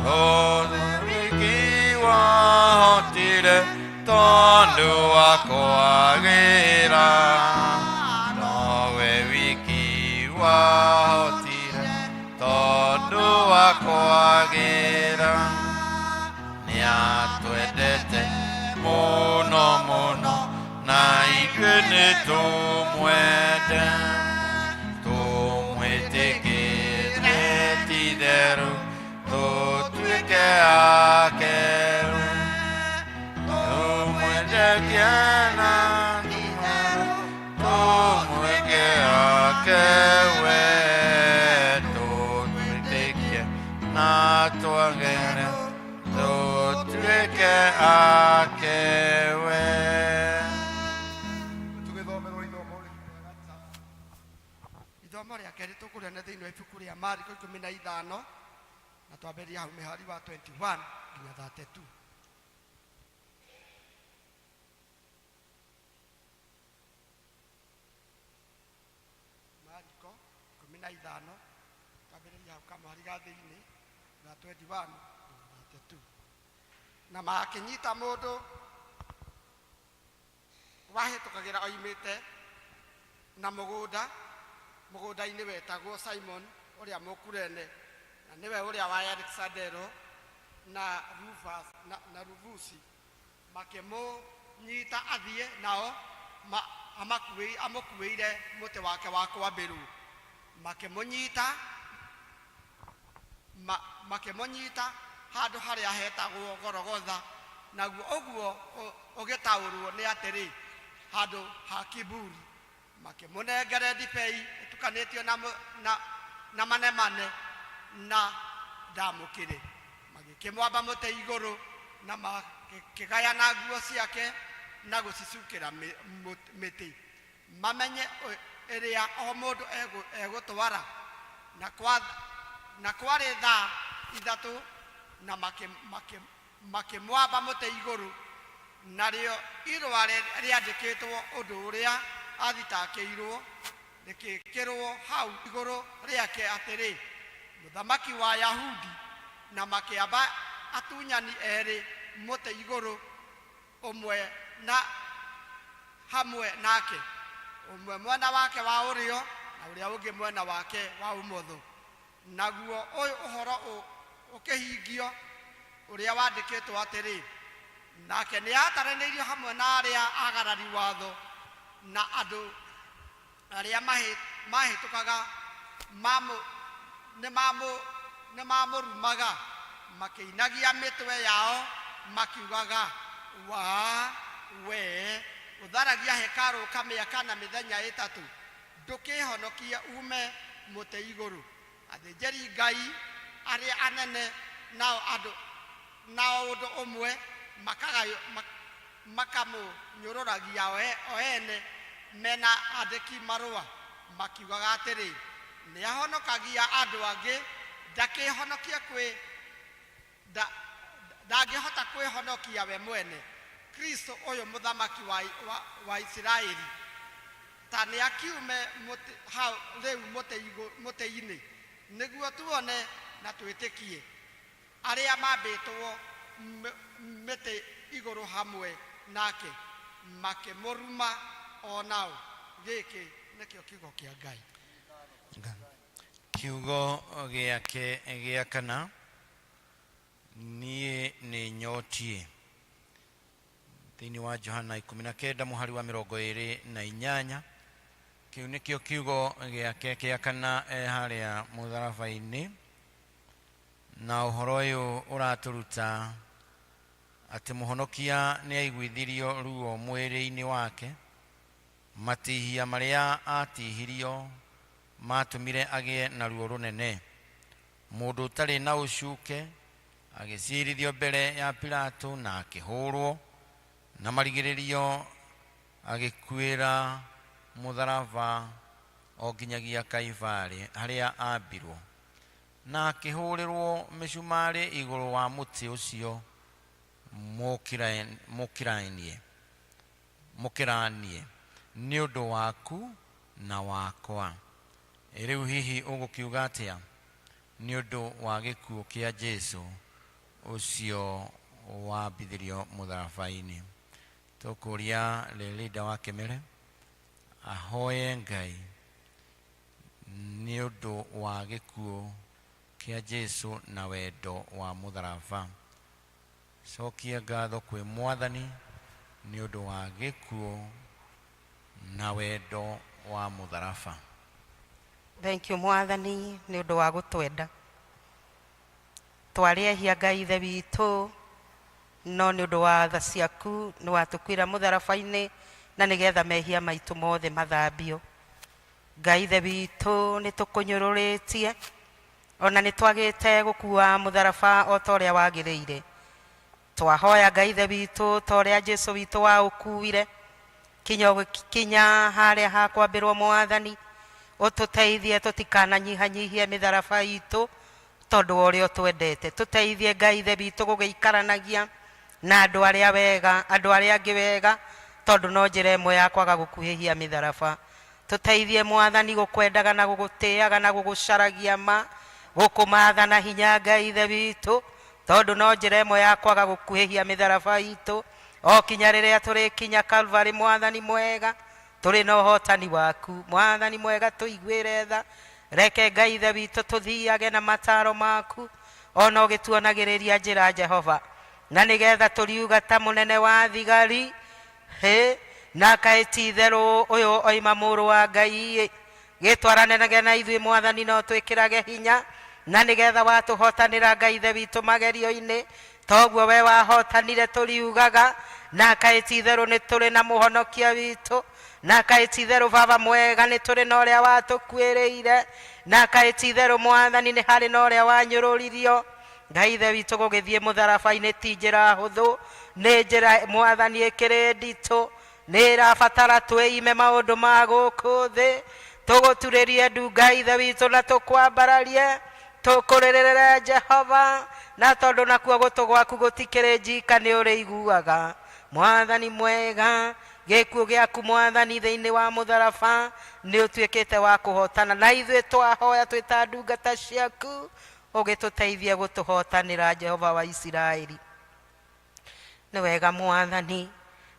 Nowe wiki wahotire tondũ wa kwagĩra. Nowe wiki wahotire tondũ wa kwagĩra. Nĩatwendete mũno mũno na ithuĩ nĩtũmwende. Tũmwĩtĩkĩre ti-itherũ tũtuĩke akeru. Tũmwende kĩana tũmwĩke akewe. Tũtwĩtĩkie na twagĩre tũtuĩke akewe. Tũgĩthomerwo ithomo rĩa gatatũ. Ithomo rĩa kerĩ tũkũrĩa thĩinĩ wa ibuku rĩa Mariko 15 na twambĩrĩria hau mĩhari wa 21 nginya 32. Mariko 15 twambĩrĩria hau kamũhari ga thĩinĩ ga 21 nginya 32. Na makĩnyita mũndũ wahĩtũkagĩra oimĩte na mũgũnda, mũgũnda-inĩ wetagwo Simon ũrĩa Mũkurene, na nĩwe ũrĩa wa Alexandero, na Rufus, na, na Rufusi makĩmũnyita athiĩ nao ma- amakuĩ- amũkuĩire mũtĩ wake wa kwambĩrwo makĩmũnyita ma, makĩmũnyita handũ harĩa hetagwo Gorogotha naguo ũguo ũ- ũgĩtaũrwo nĩ atĩrĩ handũ ha kiburi makĩmũnengere ndibei ĩtukanĩtio na, mũ- na, na manemane na ndamũkĩrĩ magĩkĩmwamba mũtĩ igũrũ na makĩgayana nguo ciake na gũcicukĩra mĩ- mũ- mĩtĩ mamenye ũ- ĩrĩa o mũndũ egũ- egũtwara na kwa na kwarĩ thaa ithatũ na makĩ- makĩ- makĩmwamba mũtĩ igũrũ narĩo irũa rĩ- rĩandĩkĩtwo ũndũ ũrĩa athitakĩirwo rĩkĩkĩrwo hau igũrũ rĩake atĩrĩ mũthamaki wa Yahudi na makĩamba atunyani erĩ mũtĩ igũrũ ũmwe na hamwe nake ũmwe mwena wake wa ũrĩo na ũrĩa ũngĩ mwena wake wa ũmotho naguo ũyũ ũhoro ũ- ũkĩhingio ũrĩa wandĩkĩtwo atĩrĩ nake nĩ ataranĩirio hamwe na arĩa agarari watho na andũ arĩa mahĩ- mahĩtũkaga mamũ- nĩmamũ- nĩmamũrumaga makĩinagia mĩtwe yao makiugaga wa we ũtharagia hekarũ ũkamĩaka na mĩthenya ĩtatũ ndũkĩhonokie ume mũtĩ igũrũ athĩnjĩri ngai arĩa anene nao andũ nao ũndũ ũmwe makagayũ- mak- makamũnyũrũragia o e- o ene mena andĩki marũa makiugaga atĩrĩ nĩ ahonokagia andũ angĩ ndakĩhonokie kwĩ nda- ndangĩhota kwĩhonokia we mwene kristo ũyũ mũthamaki wa, wa, wa isiraeli ta nĩ akiume mũtĩ- hau rĩu mũtĩ igũ- mũtĩ-inĩ nĩguo tuone na twĩtĩkie arĩa mambĩtwo m- mĩtĩ igũrũ hamwe nake makĩmũruma o nao gĩkĩ nĩkĩo kiugo kĩa ngai kiugo gĩake gĩa kana niĩ nĩ nyotiĩ thĩinĩ wa Johana 19 mũhari wa 28 kĩu nĩkĩo kiugo gĩake gĩa kana e harĩa mũtharaba-inĩ na ũhoro ũyũ ũratũruta atĩ mũhonokia nĩ aiguithirio ruo mwĩrĩ-inĩ wake matihia marĩa atihirio matũmire agĩe na ruo rũnene mũndũ ũtarĩ na ũcuke agĩcirithio mbere ya Pilato na akĩhũrwo na marigĩrĩrio agĩkuĩra mũtharaba o nginyagia Kaibarĩ harĩa ambirwo na akĩhũrĩrwo mĩcumarĩ igũrũ wa mũtĩ ũcio mũkĩra- mũkĩranie mũkĩranie nĩ ũndũ waku na wakwa Ĩ rĩu hihi ũgũkiuga atĩa nĩ ũndũ wa gĩkuũ kĩa Jesu ũcio wambithirio mũtharaba-inĩ tũkũria Lelinda wa Kĩmere ahoye Ngai nĩ ũndũ wa gĩkuũ kĩa Jesu na wendo wa mũtharaba cokia ngatho kwĩ mwathani nĩ ũndũ wa gĩkuũ na wendo wa mũtharaba Thank you mwathani nĩ ũndũ wa gũtwenda twarĩ ehia ngai ithe witũ no nĩ ũndũ wa tha ciaku nĩ watũkuĩra mũtharaba-inĩ na nĩgetha mehia maitũ mothe mathambio ngai ithe witũ nĩ tũkũnyũrũrĩtie ona nĩ twagĩte gũkua mũtharaba o ta ũrĩa wagĩrĩire twahoya ngai ithe witũ ta ũrĩa jesu witũ waũkuire kinya ũgĩkinya harĩa ha kwambĩrwo mwathani ũtũteithie tũtikananyihanyihie mĩtharaba itũ tondũ wa ũrĩa ũtwendete tũteithie ngai ithe witũ gũgĩikaranagia na andũ arĩa wega andũ arĩa angĩ wega tondũ no njĩra ĩmwe ya kwaga gũkuhĩhia mĩtharaba tũteithie mwathani gũkwendaga na gũgũtĩaga na gũgũcaragia ma gũkũmatha na hinya ngai ithe witũ tondũ no njĩra ĩmwe ya kwaga gũkuhĩhia mĩtharaba itũ o kinya rĩrĩa tũrĩkinya Calvary mwathani mwega tũrĩ na ũhotani waku mwathani mwega tũiguĩre tha reke ngai ithe witũ tũthiage na mataro maku Ona ũgĩtuonagĩrĩria njĩra Jehova, na nĩgetha tũriuga ta mũnene wa thigari hĩ na kaĩ ti itherũ ũyũ oima mũrũ wa Ngai. Gĩtwaranage na ithuĩ Mwathani, no twĩkĩrage hinya, na nĩgetha watũhotanĩra Ngai Ithe witũ magerio-inĩ, toguo we wahotanire tũriugaga, na kaĩ ti itherũ nĩ tũrĩ na mũhonokia witũ, na kaĩ ti itherũ Baba mwega nĩ tũrĩ na ũrĩa watũkuĩrĩire, na kaĩ ti itherũ Mwathani nĩ harĩ na ũrĩa wanyũrũririo. Ngai Ithe witũ, gũgĩthiĩ mũtharaba-inĩ ti njĩra hũthũ, nĩ njĩra Mwathani ĩkĩrĩ nditũ, nĩ ĩrabatara twĩime maũndũ ma gũkũ thĩ, tũgũturĩrie ndu Ngai Ithe witũ na tũkwambararie, tũkũrĩrĩre Jehova, na tondũ nakuo gũtũ gwaku gũtikĩrĩ njika nĩ ũrĩiguaga. Mwathani mwega, gĩkuũ gĩaku Mwathani thĩinĩ wa mũtharaba nĩ ũtuĩkĩte wa kũhotana, na ithuĩ twahoya twĩ ta ndungata ciaku, ũgĩtũteithie gũtũhotanĩra Jehova wa Isiraeli. Nĩ wega Mwathani,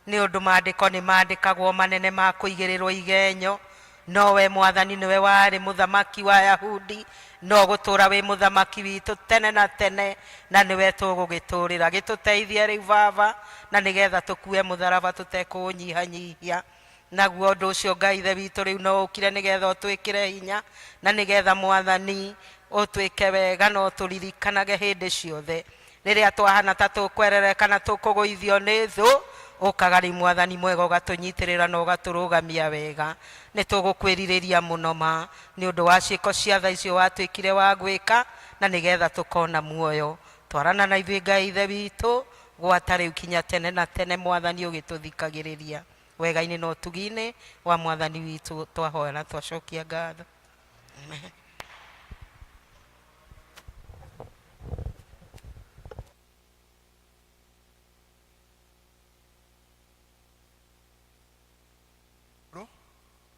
nĩ ũndũ maandĩko nĩ mandĩkagwo manene ma kũigĩrĩrwo igenyo, no we Mwathani nĩwe warĩ mũthamaki wa Yahudi, no gũtũra wĩ mũthamaki witũ tene na tene, na nĩwe tũgũgĩtũrĩra. Gĩtũteithie rĩu Baba, na nĩgetha tũkue mũtharaba tũtekũũnyihanyihia. Naguo ũndũ ũcio Ngai Ithe witũ rĩu no ũkire nĩgetha ũtwĩkĩre hinya, na nĩgetha Mwathani ũtwĩke wega na ũtũririkanage hĩndĩ ciothe. Rĩrĩa twahana ta tũkwerere kana tũkũgũithio nĩ thũ, ũkaga rĩu Mwathani mwega ũgatũnyitĩrĩra na ũgatũrũgamia wega. Nĩ tũgũkwĩrirĩria mũno ma nĩ ũndũ wa ciĩko cia tha icio watuĩkire wa gwĩka, na nĩgetha tũkona muoyo. Twarana na ithuĩ Ngai Ithe witũ gwata rĩu kinya tene na tene, Mwathani ũgĩtũthikagĩrĩria wega-inĩ na ũtugi-inĩ wa Mwathani witũ, twahoya na twacokia ngatho. Amen.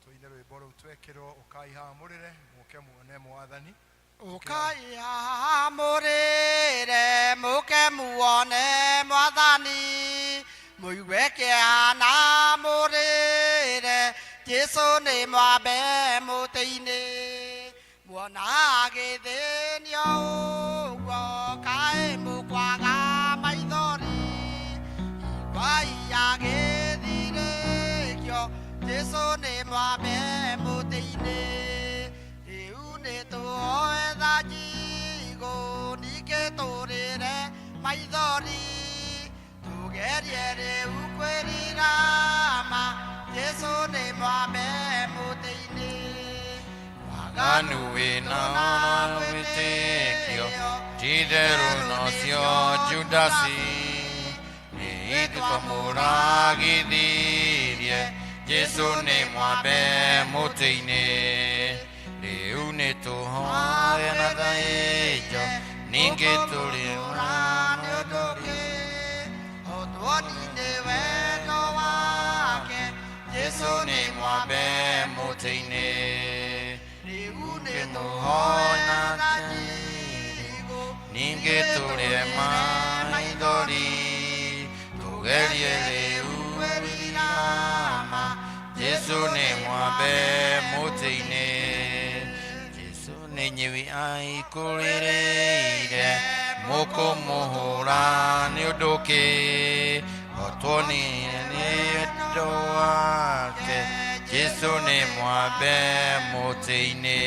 Tũine rwĩmbo rũu twekĩrwo, ũkai haha mũrĩre, mũke muone Mwathani. Ũkai haha mũrĩre, mũke muone Mwathani, mũigue kĩeha na mũrĩre, Jesũ nĩ mwambe mũtĩ-inĩ. Muona agĩthĩnio ũguo, kaĩ mũkwaga maithori, iguai agĩthirĩkio, Jesũ nĩ mwambe mũtĩ-inĩ. Rĩu nĩ tuoe thanjigũ, ningĩ tũrĩre maithori, tũgerie rĩu kwĩrirama, Jesũ nĩ mwambe mũtĩ-inĩ. Waganu wĩna wĩtĩkio, ti itherũ nocio Judasi, nĩ ithuĩ twamũragithirie, Jesũ nĩ mwambe mũtĩ-inĩ. Rĩu nĩ tũhoe na thaĩjo, ningĩ tũrĩ nĩ ũndũ kĩ, o tuonire wendo wake, Jesũ nĩ mwambe mũtĩ-inĩ. Rĩu nĩ Tũhoe na thanjigũ, ningĩ tũrĩe maithori, tũgerie rĩu kwĩrirama, Jesũ nĩ mwambe mũtĩ-inĩ. Jesũ nĩ nyui aikũrĩrĩire, mũkũmũhũra nĩ ũndũ kĩ, o tuonire nĩ wendo wake, Jesũ nĩ mwambe mũtĩ-inĩ.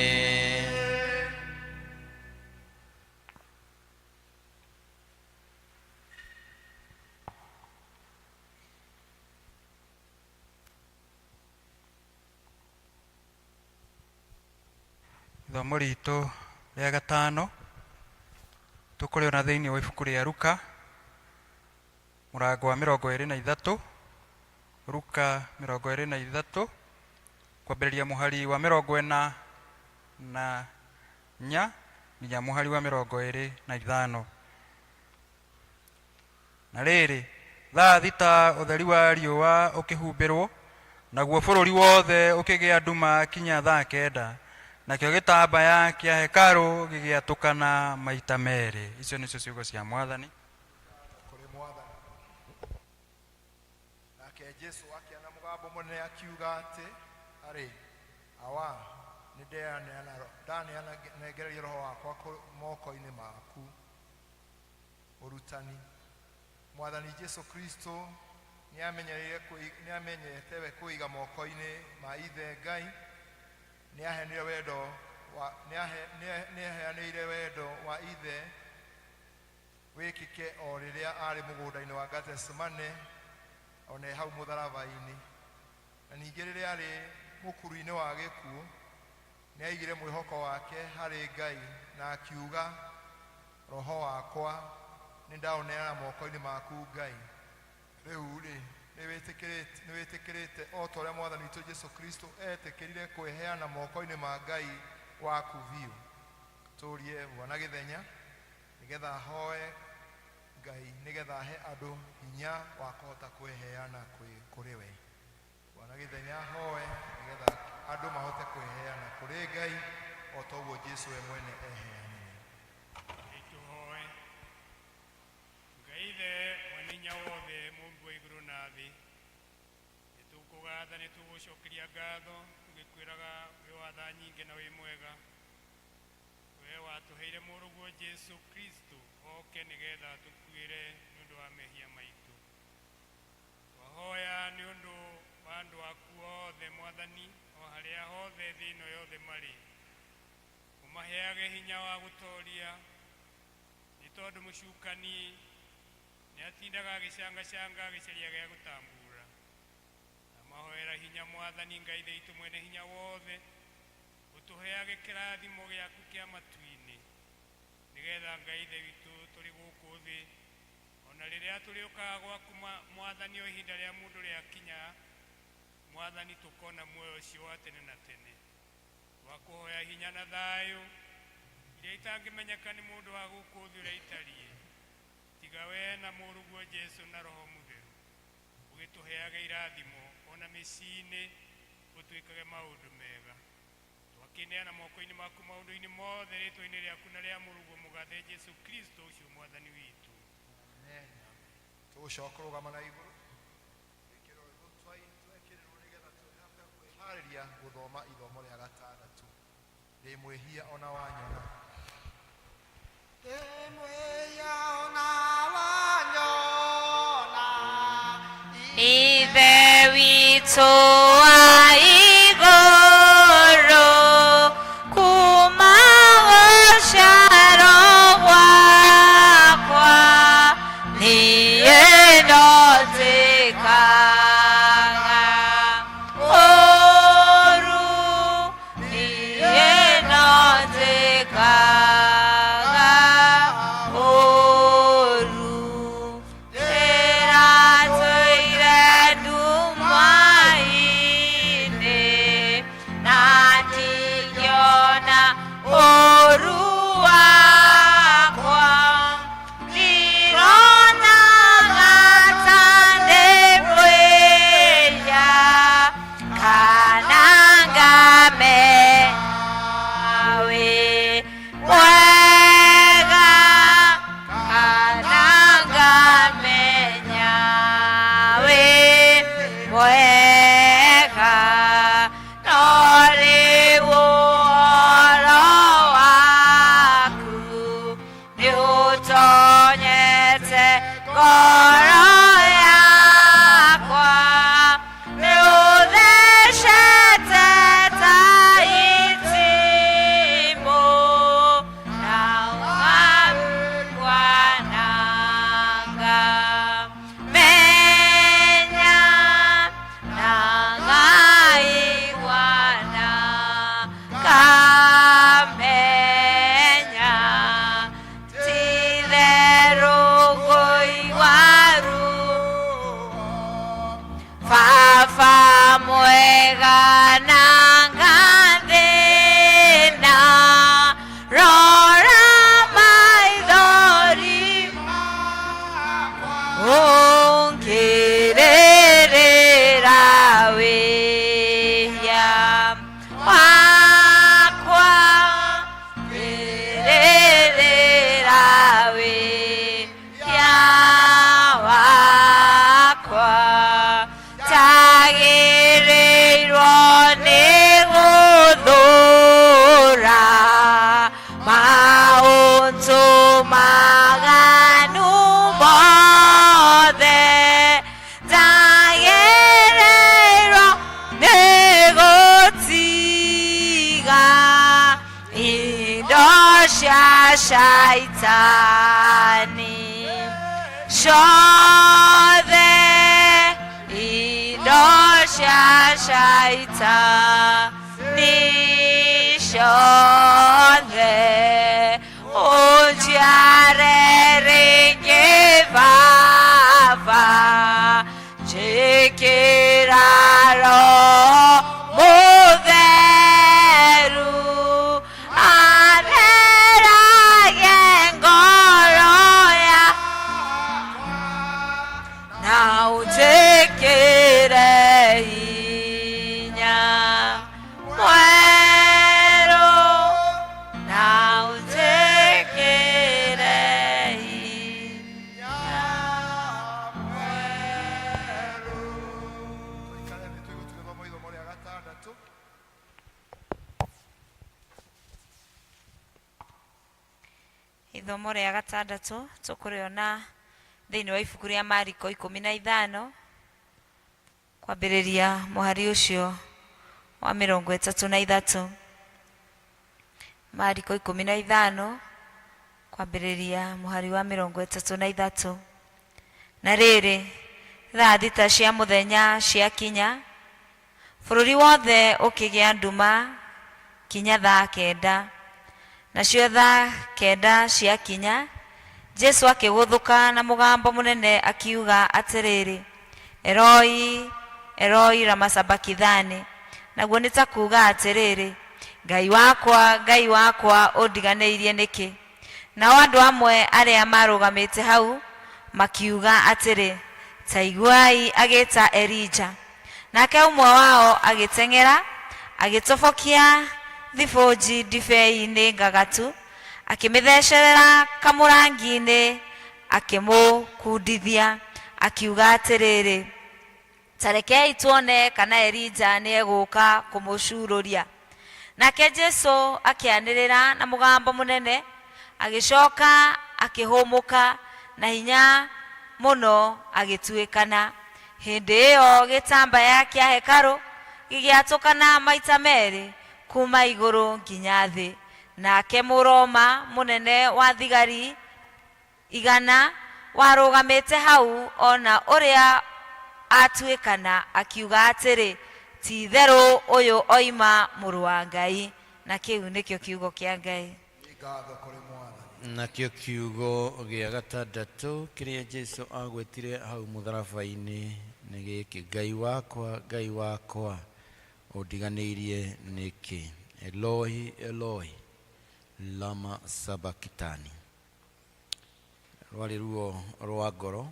Ithomo ritũ rĩa gatano tũkũrĩona thĩinĩ wa ibuku rĩa Luka mũrango wa 23, Luka 23 kwambĩrĩria mũhari wa 44 nginya mũhari wa 25. Na rĩrĩ, thaa thita ũtheri wa riũa ũkĩhumbĩrwo, naguo bũrũri wothe ũkĩgĩa nduma kinya thaa 9, nakĩo gĩtambaya kĩa hekarũ gĩgĩatũkana maita merĩ. Icio nĩcio ciugo cia Mwathani. Kũrĩ Mwathani. Nake Jesũ akĩana mũgambo mũnene akiuga atĩ, arĩ awa, nĩ ndaneana nengereria roho wakwa moko-inĩ maku. Ũrutani. Mwathani Jesu Kristo nĩamenyereire kwĩ- nĩamenyete we kwĩiga moko-inĩ ma Ithe Ngai. Nĩaheanire wendo wa nĩahe- nĩahe- nĩaheanĩire wendo wa Ithe wĩkĩke o rĩrĩa arĩ mũgũnda-inĩ wa Gethsemane ona e hau mũtharaba-inĩ. Na ningĩ rĩrĩa arĩ mũkuru-inĩ wa gĩkuũ nĩaigire mwĩhoko wake harĩ Ngai na akiuga, roho wakwa nĩndaũneana moko-inĩ maku Ngai. Rĩu rĩ, nĩwĩtĩkĩrĩte nĩwĩtĩkĩrĩte o ta ũrĩa Mwathani witũ Jesu Kristo etĩkĩrire kwĩheana moko-inĩ ma Ngai waku biũ. Tũrie Bwana Gĩthenya nĩgetha ahoe Ngai nĩgetha ahe andũ hinya wa kũhota kwĩheana kwĩ- kũrĩ we. Bwana Gĩthenya ahoe nĩgetha andũ mahote kwĩheana kũrĩ Ngai o ta ũguo Jesu we mwene eheanire. Nĩtũhoe. Ngai Ithe mwene hinya wothe mũmbi wa igũrũ na thĩ, nĩtũkũgatha nĩtũgũcokeria ngatho tũgĩkwĩraga wĩ wa tha nyingĩ na wĩ mwega. We watũheire mũrũguo Jesu Kristo oke nĩgetha atũkuĩre nĩ ũndũ wa mehia maitũ. Twahoya nĩ ũndũ wa andũ aku othe Mwathani, o harĩa hothe thĩ ĩno yothe marĩ, ũmaheage hinya wa gũtoria, nĩ tondũ mũcukani nĩ atindaga agĩcangacanga agĩcaria gĩa gũtambura. Amahoera hinya Mwathani Ngai Ithe witũ mwene hinya wothe, ũtũheage kĩrathimo gĩaku kĩa matu-inĩ, nĩgetha Ngai Ithe witũ tũrĩ gũkũ thĩ, ona rĩrĩa tũrĩũkaga gwaku Mwathani o ihinda rĩa mũndũ rĩakinya, Mwathani tũkona muoyo ũcio wa tene na tene. Twakũhoya hinya na thayũ iria itangĩmenyeka nĩ mũndũ wa gũkũ thĩ ũrĩa itariĩ, tiga we na mũrũguo Jesu na Roho Mũtheru, ũgĩtũheage irathimo ona mĩciĩ-inĩ ũtwĩkage maũndũ mega. Twakĩneana moko-inĩ maku maũndũ-inĩ mothe rĩtwa-inĩ rĩaku na rĩa mũrũguo mũgathe Jesu Kristo ũcio Mwathani witũ. Amen. Tũgũcoka kũrũgama na igũrũ twĩkĩrwo rwĩmbo twekĩrĩrwo nĩgetha tũhote kwĩharĩria gũthoma ithomo rĩa gatandatũ. Ndĩ mwĩhia ona wanyona. Ndĩ mwĩhia ona wanyona. Ithe witũ wa igũrũ, kuma gũciarwo gwakwa, niĩ no njĩkaga ũũru, niĩ no njĩkaga ũũru. Ndĩratũire nduma-inĩ. cia shaitani ciothe indo cia shaitani ciothe ũnjiare rĩngĩ baba njĩkĩra roho mũtheru atherage ngoro ya na ũnjĩkĩre hinya mwerũ na ũnjĩkĩre hinya Tũikare thĩ tũigue tũgĩthoma ithomo rĩa gatandatũ. Ithomo rĩa gatandatũ tũkũrĩona thĩinĩ wa ibuku rĩa Mariko 15 kwambĩrĩria mũhari ũcio wa 33. Mariko 15 kwambĩrĩria mũhari wa 33. Na rĩrĩ, thaa 6 cia mũthenya ciakinya, bũrũri wothe ũkĩgĩa nduma kinya thaa 9. Nacio thaa 9 ciakinya, Jesu akĩgũthũka na mũgambo mũnene akiuga atĩrĩrĩ, Eloi, Eloi lama sabakithani, naguo nĩ ta kuuga atĩrĩrĩ, Ngai wakwa, Ngai wakwa, ũndiganĩirie nĩkĩ? Nao andũ amwe arĩa marũgamĩte hau makiuga atĩrĩ, ta iguai agĩta Elija. Nake ũmwe wao agĩteng'era, agĩtobokia thibũnji ndibei-inĩ ngagatu, akĩmĩthecerera kamũrangi-inĩ, akĩmũkundithia, akiuga atĩrĩrĩ, ta rekei tuone kana Elija nĩegũũka kũmũcuurũria. Nake Jesu akĩanĩrĩra na mũgambo mũnene, agĩcoka akĩhũmũka na hinya mũno agĩtuĩkana. Hĩndĩ ĩyo gĩtambaya kĩa hekarũ gĩgĩatũkana maita merĩ kuma igũrũ nginya thĩ. Nake Mũroma mũnene wa thigari 100 warũgamĩte hau ona ũrĩa atuĩkana, akiuga atĩrĩ, ti itherũ ũyũ oima mũrũ wa Ngai. Na kĩu nĩkĩo kiugo kĩa Ngai. Nĩ ngatho kũrĩ Mwathani. Nakĩo kiugo gĩa gatandatũ kĩrĩa Jesu agwetire hau mũtharaba-inĩ nĩ gĩkĩ, Ngai wakwa, Ngai wakwa, ũndiganĩirie nĩkĩ? Eloi, Eloi, lama sabakitani. Rwarĩ ruo rwa ngoro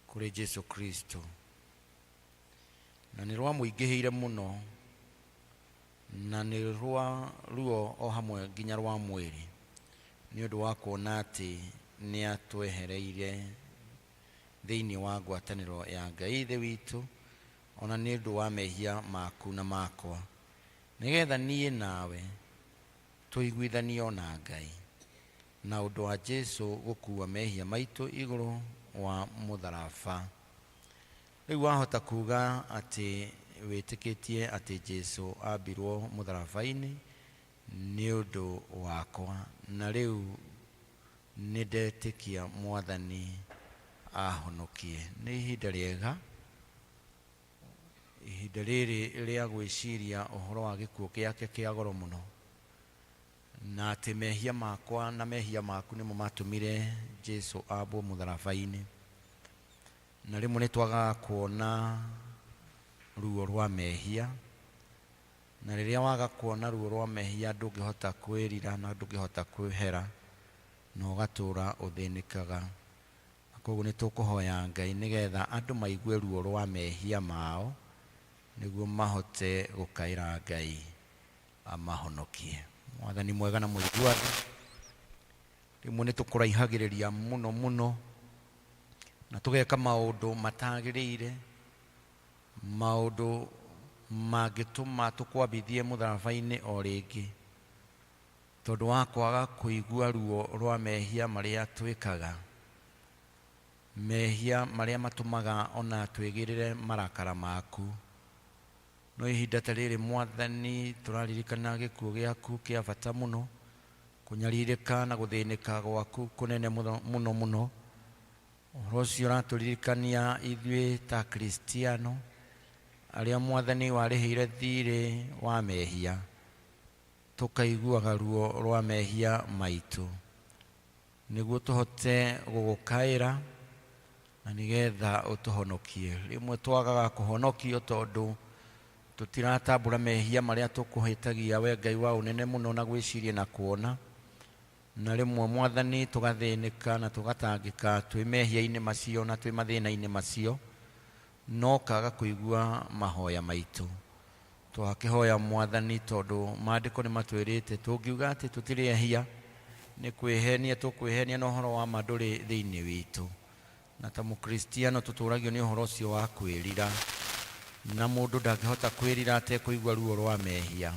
kũrĩ Jesu Kristo, na nĩ rwamũingĩhĩire mũno, na nĩ rwa ruo o hamwe nginya rwa mwĩrĩ, nĩ ũndũ wa kuona atĩ nĩ atwehereire thĩinĩ wa ngwatanĩro ya Ngai Ithe witũ, ona nĩ ũndũ wa mehia maku na makwa, nĩgetha niĩ nawe tũiguithanio na Ngai, na ũndũ wa Jesu gũkua mehia maitũ igũrũ wa mũtharaba. Rĩu wahota kuga atĩ wĩtĩkĩtie atĩ Jesu ambirwo mũtharaba-inĩ nĩ ũndũ wakwa, na rĩu nĩ ndetĩkia Mwathani ahonokie. Nĩ ihinda rĩega, ihinda rĩrĩ rĩa gwĩciria ũhoro wa gĩkuũ gĩake kĩa goro mũno, na atĩ mehia makwa na mehia maku nĩmo matũmire Jesu ambwo mũtharaba-inĩ. Na rĩmwe nĩ twagaga kuona ruo rwa mehia, na rĩrĩa waga kuona ruo rwa mehia ndũngĩhota kwĩrira na ndũngĩhota kwĩhera, na ũgatũra ũthĩnĩkaga. Na koguo nĩ tũkũhoya Ngai nĩgetha andũ maigue ruo rwa mehia mao, nĩguo mahote gũkaĩra Ngai amahonokie. Mwathani mwega na mũigua tha, rĩmwe nĩ tũkũraihagĩrĩria mũno mũno, na tũgeka maũndũ matagĩrĩire, maũndũ mangĩtũma tũkwambithie mũtharaba-inĩ o rĩngĩ, tondũ wa kwaga kũigua ruo rwa mehia marĩa twĩkaga, mehia marĩa matũmaga ona twĩgĩrĩre marakara maku. No ihinda ta rĩrĩ Mwathani, tũraririkana gĩkuũ gĩaku kĩa bata mũno, Kũnyarirĩka na gũthĩnĩka gwaku kũnene mũno mũno mũno. Ũhoro ũcio ũratũririkania ithuĩ ta Akristiano arĩa Mwathani warĩhĩire thirĩ wa mehia, tũkaiguaga ruo rwa mehia maitũ, nĩguo tũhote gũgũkaĩra na nĩgetha ũtũhonokie. Rĩmwe twagaga kũhonokio tondũ tũtiratambũra mehia marĩa tũkũhĩtagia we Ngai wa ũnene mũno na gwĩciria na kuona. Na rĩmwe Mwathani tũgathĩnĩka na tũgatangĩka twĩ mehia-inĩ macio na twĩ mathĩna-inĩ macio, no ũkaga kũigua mahoya maitũ. Twakĩhoya Mwathani tondũ maandĩko nĩ matwĩrĩte tũngiuga atĩ tũtirĩ ehia, nĩ kwĩhenia tũkwĩhenia na ũhoro wa ma ndũrĩ thĩinĩ witũ. Na ta Mũkristiano tũtũragio nĩ ũhoro ũcio wa kwĩrira. Na mũndũ ndangĩhota kwĩrira atekũigua ruo rwa mehia.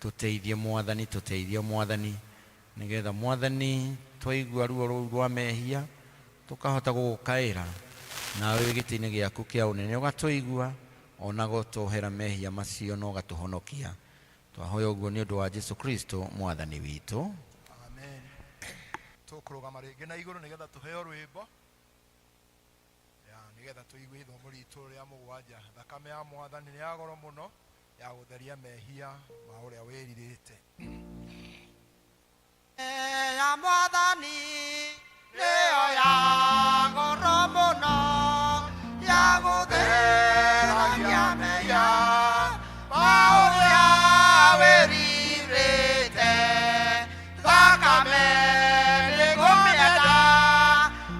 Tũteithie Mwathani, tũteithie Mwathani, nĩgetha Mwathani twaigua ruo rũu rwa mehia, tũkahota gũgũkaĩra, nawe wĩ gĩtĩ-inĩ gĩaku kĩa ũnene ũgatũigua, o na gũtwohera mehia macio na ũgatũhonokia. Twahoya ũguo nĩ ũndũ wa Jesu Kristo Mwathani witũ. Amen. Tũkũrũgama rĩngĩ na igũrũ nĩgetha tũheo rwĩmbo ya nĩgetha tũigue ithomo ritũ rĩa mũgwanja. Thakame ya Mwathani nĩ ya goro mũno ya gũtheria mehia ma ũrĩa wĩrirĩte. Ya Mwathani nĩyo ya goro mũno ya gũtheragia mehia ma ũrĩa wĩrirĩte. Thakame nĩngũmĩenda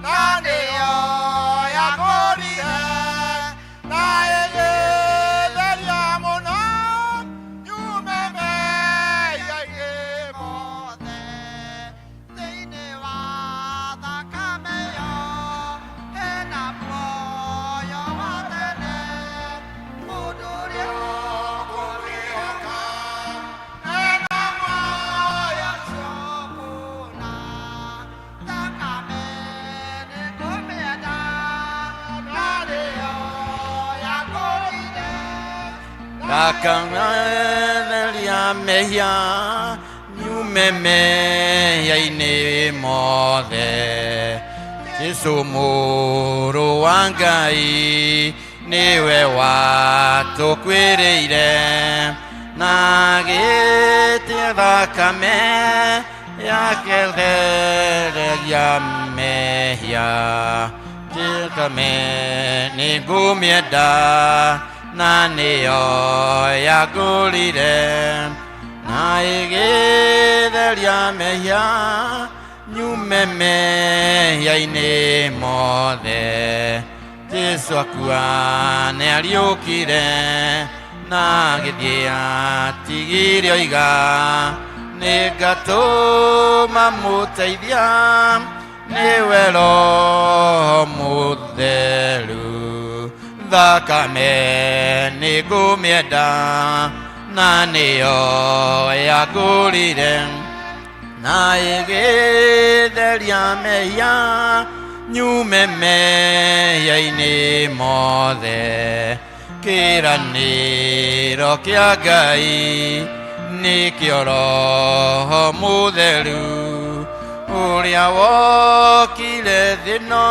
na nĩyo yagũrire na ĩgĩtheria mũno nyume mehia-inĩ mothe. Thĩinĩ wa thakame ĩyo hena muoyo wa tene, mũndũ ũrĩa ũkũmĩhoka ena muoyo ũcio kũna. Thakame nĩngũmĩenda na nĩyo yagũrire. Thakame theria mehia nyume mehia-inĩ mothe. Jesu mũrũ wa Ngai nĩwe watũkuĩrĩire na gĩtĩ thakame yake theregia mehia. Thakame nĩngũmĩenda na nĩyo yagũrire na ĩgĩtheria mehia nyume mehia-inĩ mothe. Jesu akua nĩ ariũkire na agĩthiĩ atigire oiga nĩ ngatũma mũteithia nĩwe Roho Mũtheru. Thakame nĩngũmĩenda na nĩyo yagũrire na ĩgĩtheria mehia nyume mehia-inĩ mothe. Kĩĩranĩro kĩa Ngai nĩkĩo Roho Mũtheru ũrĩa wokire thĩ ĩno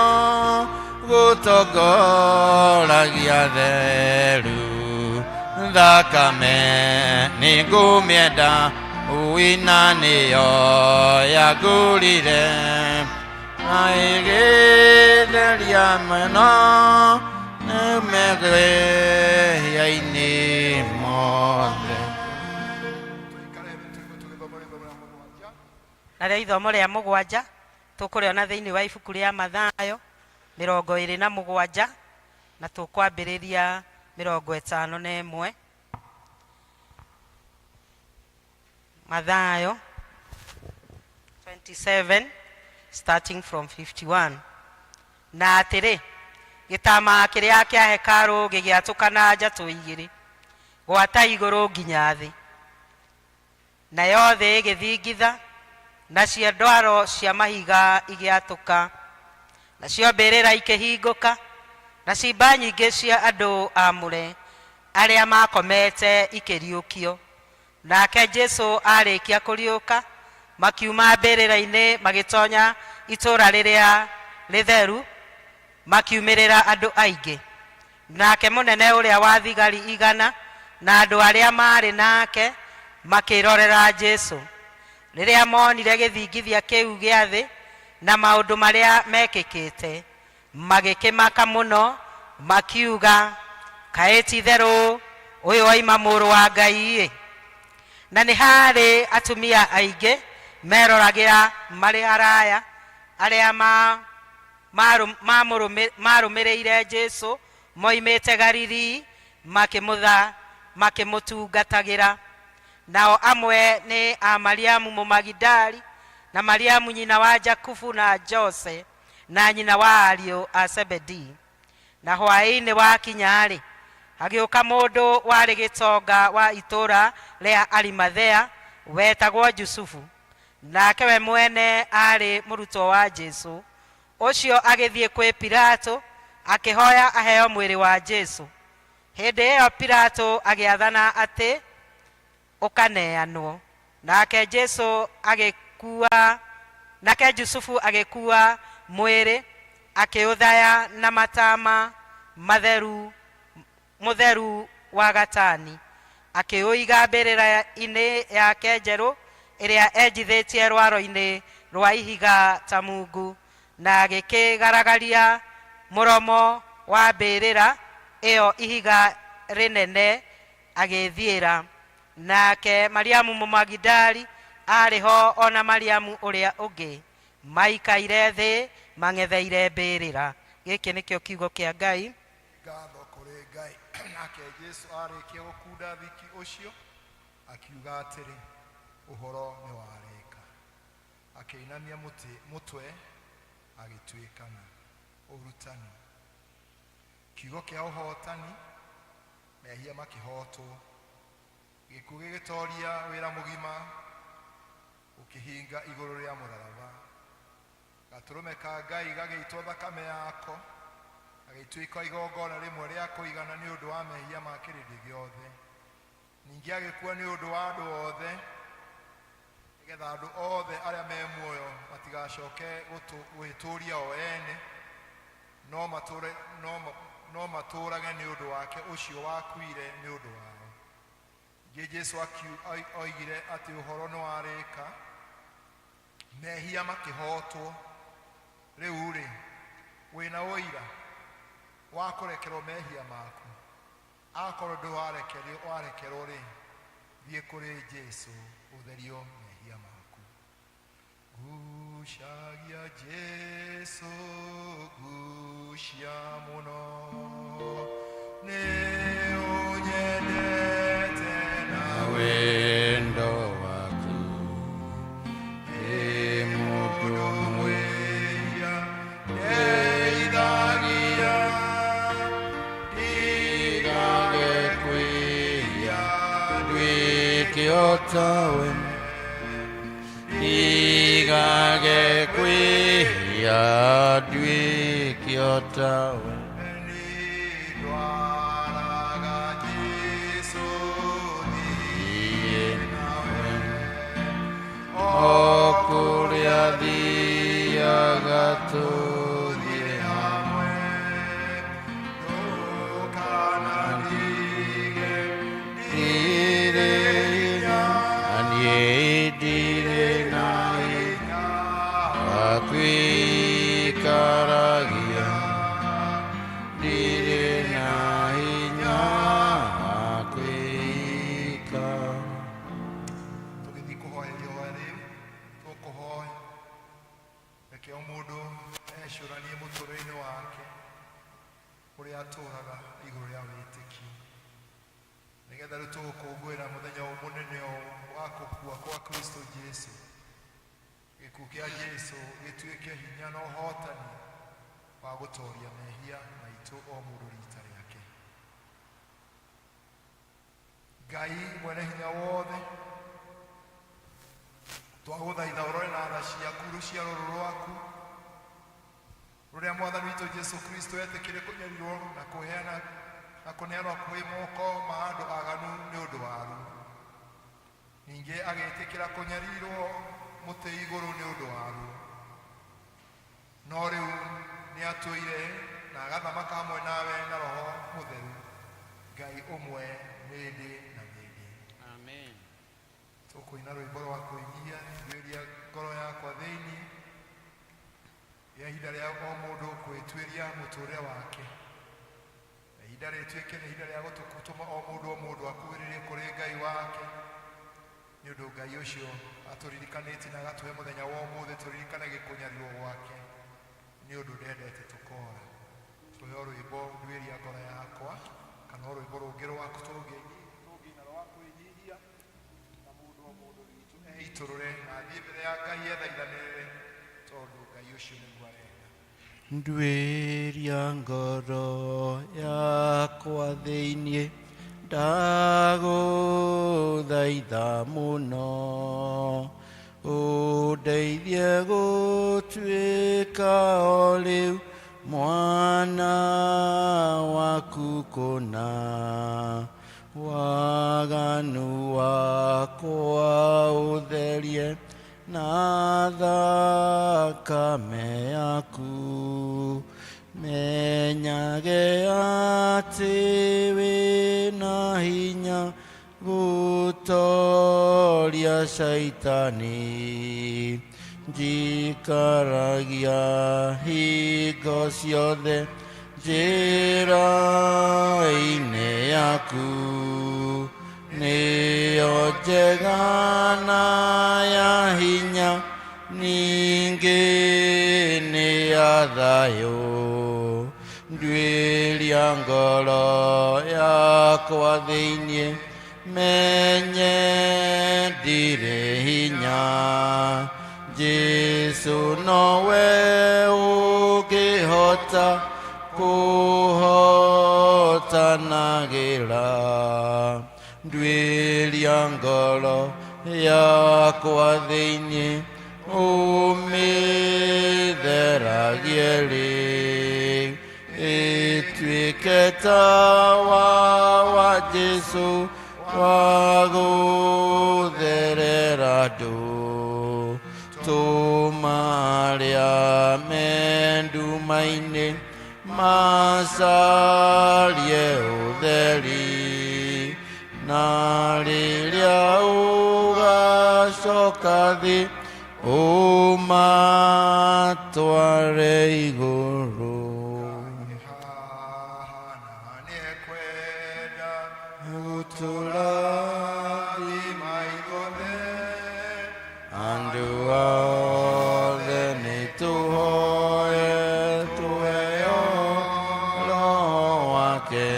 gũtongoragia theru. Thakame nĩngũmĩenda ũina nĩyo yagũrire na ĩgĩtheria mũno nyume mehia-inĩ mothe. Narĩo ithomo rĩa mũgwanja tũkũrĩona thĩinĩ wa ibuku rĩa Mathayo 27 na tũkwambĩrĩria 51. Mathayo 27 starting from 51. Na atĩrĩ, gĩtama kĩrĩa kĩa hekarũ gĩgĩatũkana njatũ igĩrĩ, gwata igũrũ nginya thĩ. Nayo thĩ ĩgĩthingitha, nacio ndwaro cia mahiga igĩatũka, nacio mbĩrĩra ikĩhingũka, na ciimba nyingĩ cia andũ aamũre arĩa maakomete ikĩriũkio. Nake Jesu aarĩkia kũriũka, Makiuma mbĩrĩra-inĩ magĩtonya itũũra rĩrĩa rĩtheru, makiumĩrĩra andũ aingĩ. Nake mũnene ũrĩa wa thigari igana na andũ arĩa maarĩ nake makĩrorera Jesu. Rĩrĩa monire gĩthingithia kĩu gĩa thĩ na maũndũ marĩa mekĩkĩte, magĩkĩmaka mũno, makiuga, Kaĩ ti-itherũ ũyũ oima Mũrũ wa Ngai-ĩ! Na nĩ haarĩ atumia aingĩ meroragĩra marĩ haraya, arĩa maamũrũmĩrĩire Jesu moimĩte Galilii, makĩmũtungatagĩra. Nao amwe nĩ a Mariamu Mũmagidali, na Mariamu nyina wa Jakubu na Jose, na nyina wa ariũ a Zebedii. Na hwaĩ-inĩ wakinya-rĩ, hagĩũka mũndũ warĩ gĩtonga wa itũũra rĩa Arimathea, wetagwo Jusufu, nake we mwene aarĩ mũrutwo wa Jesu. Ũcio agĩthiĩ kwĩ Pilato, akĩhoya aheo mwĩrĩ wa Jesu. Hĩndĩ ĩyo Pilato agĩathana atĩ ũkaneanwo. Nake Jesu agĩkua, nake Jusufu agĩkua mwĩrĩ, akĩũthaya na matama matheru, mũtheru wa gatani, akĩũiga mbĩrĩra-inĩ yake njerũ ĩrĩa enjithĩtie rwaro-inĩ rwa ihiga ta mungu, na agĩkĩgaragaria mũromo wa mbĩrĩra ĩyo ihiga rĩnene agĩĩthiĩra. Nake Mariamu Mũmagidali aarĩ ho o na Mariamu ũrĩa ũngĩ, maikaire thĩ mang'etheire mbĩrĩra. Gĩkĩ nĩkĩo kiugo kĩa Ngai. Ngatho kũrĩ Ngai. Nake Jesu arĩkia gũkunda thiki ũcio, akiuga atĩrĩ, Ũhoro nĩwarĩka. Akĩinamia mũtwe agĩtuĩkana. Ũrutani. Kiugo kĩa ũhotani, mehia makĩhotwo. Gĩkuũ gĩgĩtoria wĩra mũgima, ũkĩhinga igũrũ rĩa mũtharaba. Gatũrũme ka Ngai gagĩitwo thakame yako, gagĩtuĩka igongona rĩmwe rĩa kũigana nĩ ũndũ wa mehia ma kĩrĩndĩ gĩothe. Ningĩ agĩkua nĩ ũndũ wa andũ othe, nĩgetha andũ othe arĩa me muoyo matigacoke gwĩtũũria o ene, no matũũrage nĩ ũndũ wake ũcio wakuire nĩ ũndũ wao. Ningĩ Jesu oigire atĩ ũhoro nĩwarĩka, mehia makĩhotwo. Rĩu-rĩ, wĩna ũira wa kũrekerwo mehia maku? Akorwo ndũwarekerwo-rĩ, thiĩ kũrĩ Jesu ũtherio mehia maku. Gucagia Jesu, gucia mũno, nĩ ũnyendete na wendo waku, ĩ mũndũ mwĩhia ndeithagia, ndigage kwĩhia, nduĩke o tawe, ndigage kwĩhia, nduĩke o tawe. Ndwaraga Jesu thiĩ nawe, o kũrĩa thiaga tũthiĩ hamwe, ndũkanandige, ndirĩ hinya, niĩ ndirĩ na hinya wa kwĩikaragia, ndirĩ na hinya wa kwĩikara. Tũgĩthiĩ kũhoya ihoya rĩu, tũkũhoya, reke o mũndũ ecũranie mũtũrĩre-inĩ wake ũrĩa atũraga igũrũ rĩa wĩtĩkio, nĩgetha rĩu tũgũkũngũĩra mũthenya ũyũ mũnene ũyũ wa gũkua kwa Kristo Jesu, gĩkuũ kĩa Jesu gĩtuĩke hinya na ũhotani wa gũtoria mehia maitũ o mũndũ rita rĩake. Ngai mwene hinya wothe, twagũthaitha ũrore na tha ciaku rũciaro rũrũ rwaku rũrĩa Mwathani witũ Jesu Kristo etĩkĩre kũnyarirwo na kũheana na kũneanwo kwĩ moko ma andũ aganu nĩ ũndũ waru. Ningĩ agĩtĩkĩra kũnyarirwo mũtĩ igũrũ nĩ ũndũ waruo. No rĩu nĩatũire na agathamaka hamwe nawe na Roho Mũtheru, Ngai ũmwe mĩndĩ na mĩndĩ. Amen. Tũkũina rwĩmbo rwa kwĩnyihia, nduĩria ngoro yakwa thĩinĩ, rĩa ihinda rĩa o mũndũ kwĩtuĩria mũtũrĩre wake. Na ihinda rĩtuĩke nĩ ihinda rĩa gũtũma o mũndũ o mũndũ akuhĩrĩrie kũrĩ Ngai wake, nĩ ũndũ Ngai ũcio atũririkanĩtie na agatũhe mũthenya wa ũmũthĩ tũririkane gĩkũnyarirwo gwake, nĩ ũndũ ndendete tũkora. Tũheo rwĩmbo nduĩria ngoro yakwa, kana o rwĩmbo rũngĩ rwa tũngĩina rwa kwĩnyihia, na mũndũ o mũndũ witũ eitũrũre na athiĩ mbere ya Ngai ethaithanĩrĩre, tondũ Ngai ũcio nĩguo arenda. Nduĩria ngoro yakwa thĩinĩ, ndagũthaitha mũno, ũndeithie gũtuĩka o rĩu mwana waku kũna, waganu wakwa ũtherie na thakame yaku, menyage atĩ wĩna hinya gũtoria caitani, njikaragia hingo ciothe njĩra-inĩ yaku, nĩyo njega na ya hinya, ningĩ nĩ ya thayũ, nduĩria ngoro yakwa thĩinĩ, menye ndirĩ hinya, Jesũ nowe ũngĩhota kũhotanagĩra, nduĩria ngoro yakwa thĩinĩ, ũmĩtheragie rĩu, ĩtuĩke tawa wa Jesũ wa gũtherera andũ, tũma arĩa me nduma-inĩ macarie ũtheri, na rĩrĩa ũgacoka thĩ ũmatware igũrũ. Gũtũrathima ithuothe, andũ othe nĩtũhoe tũheo Roho wake,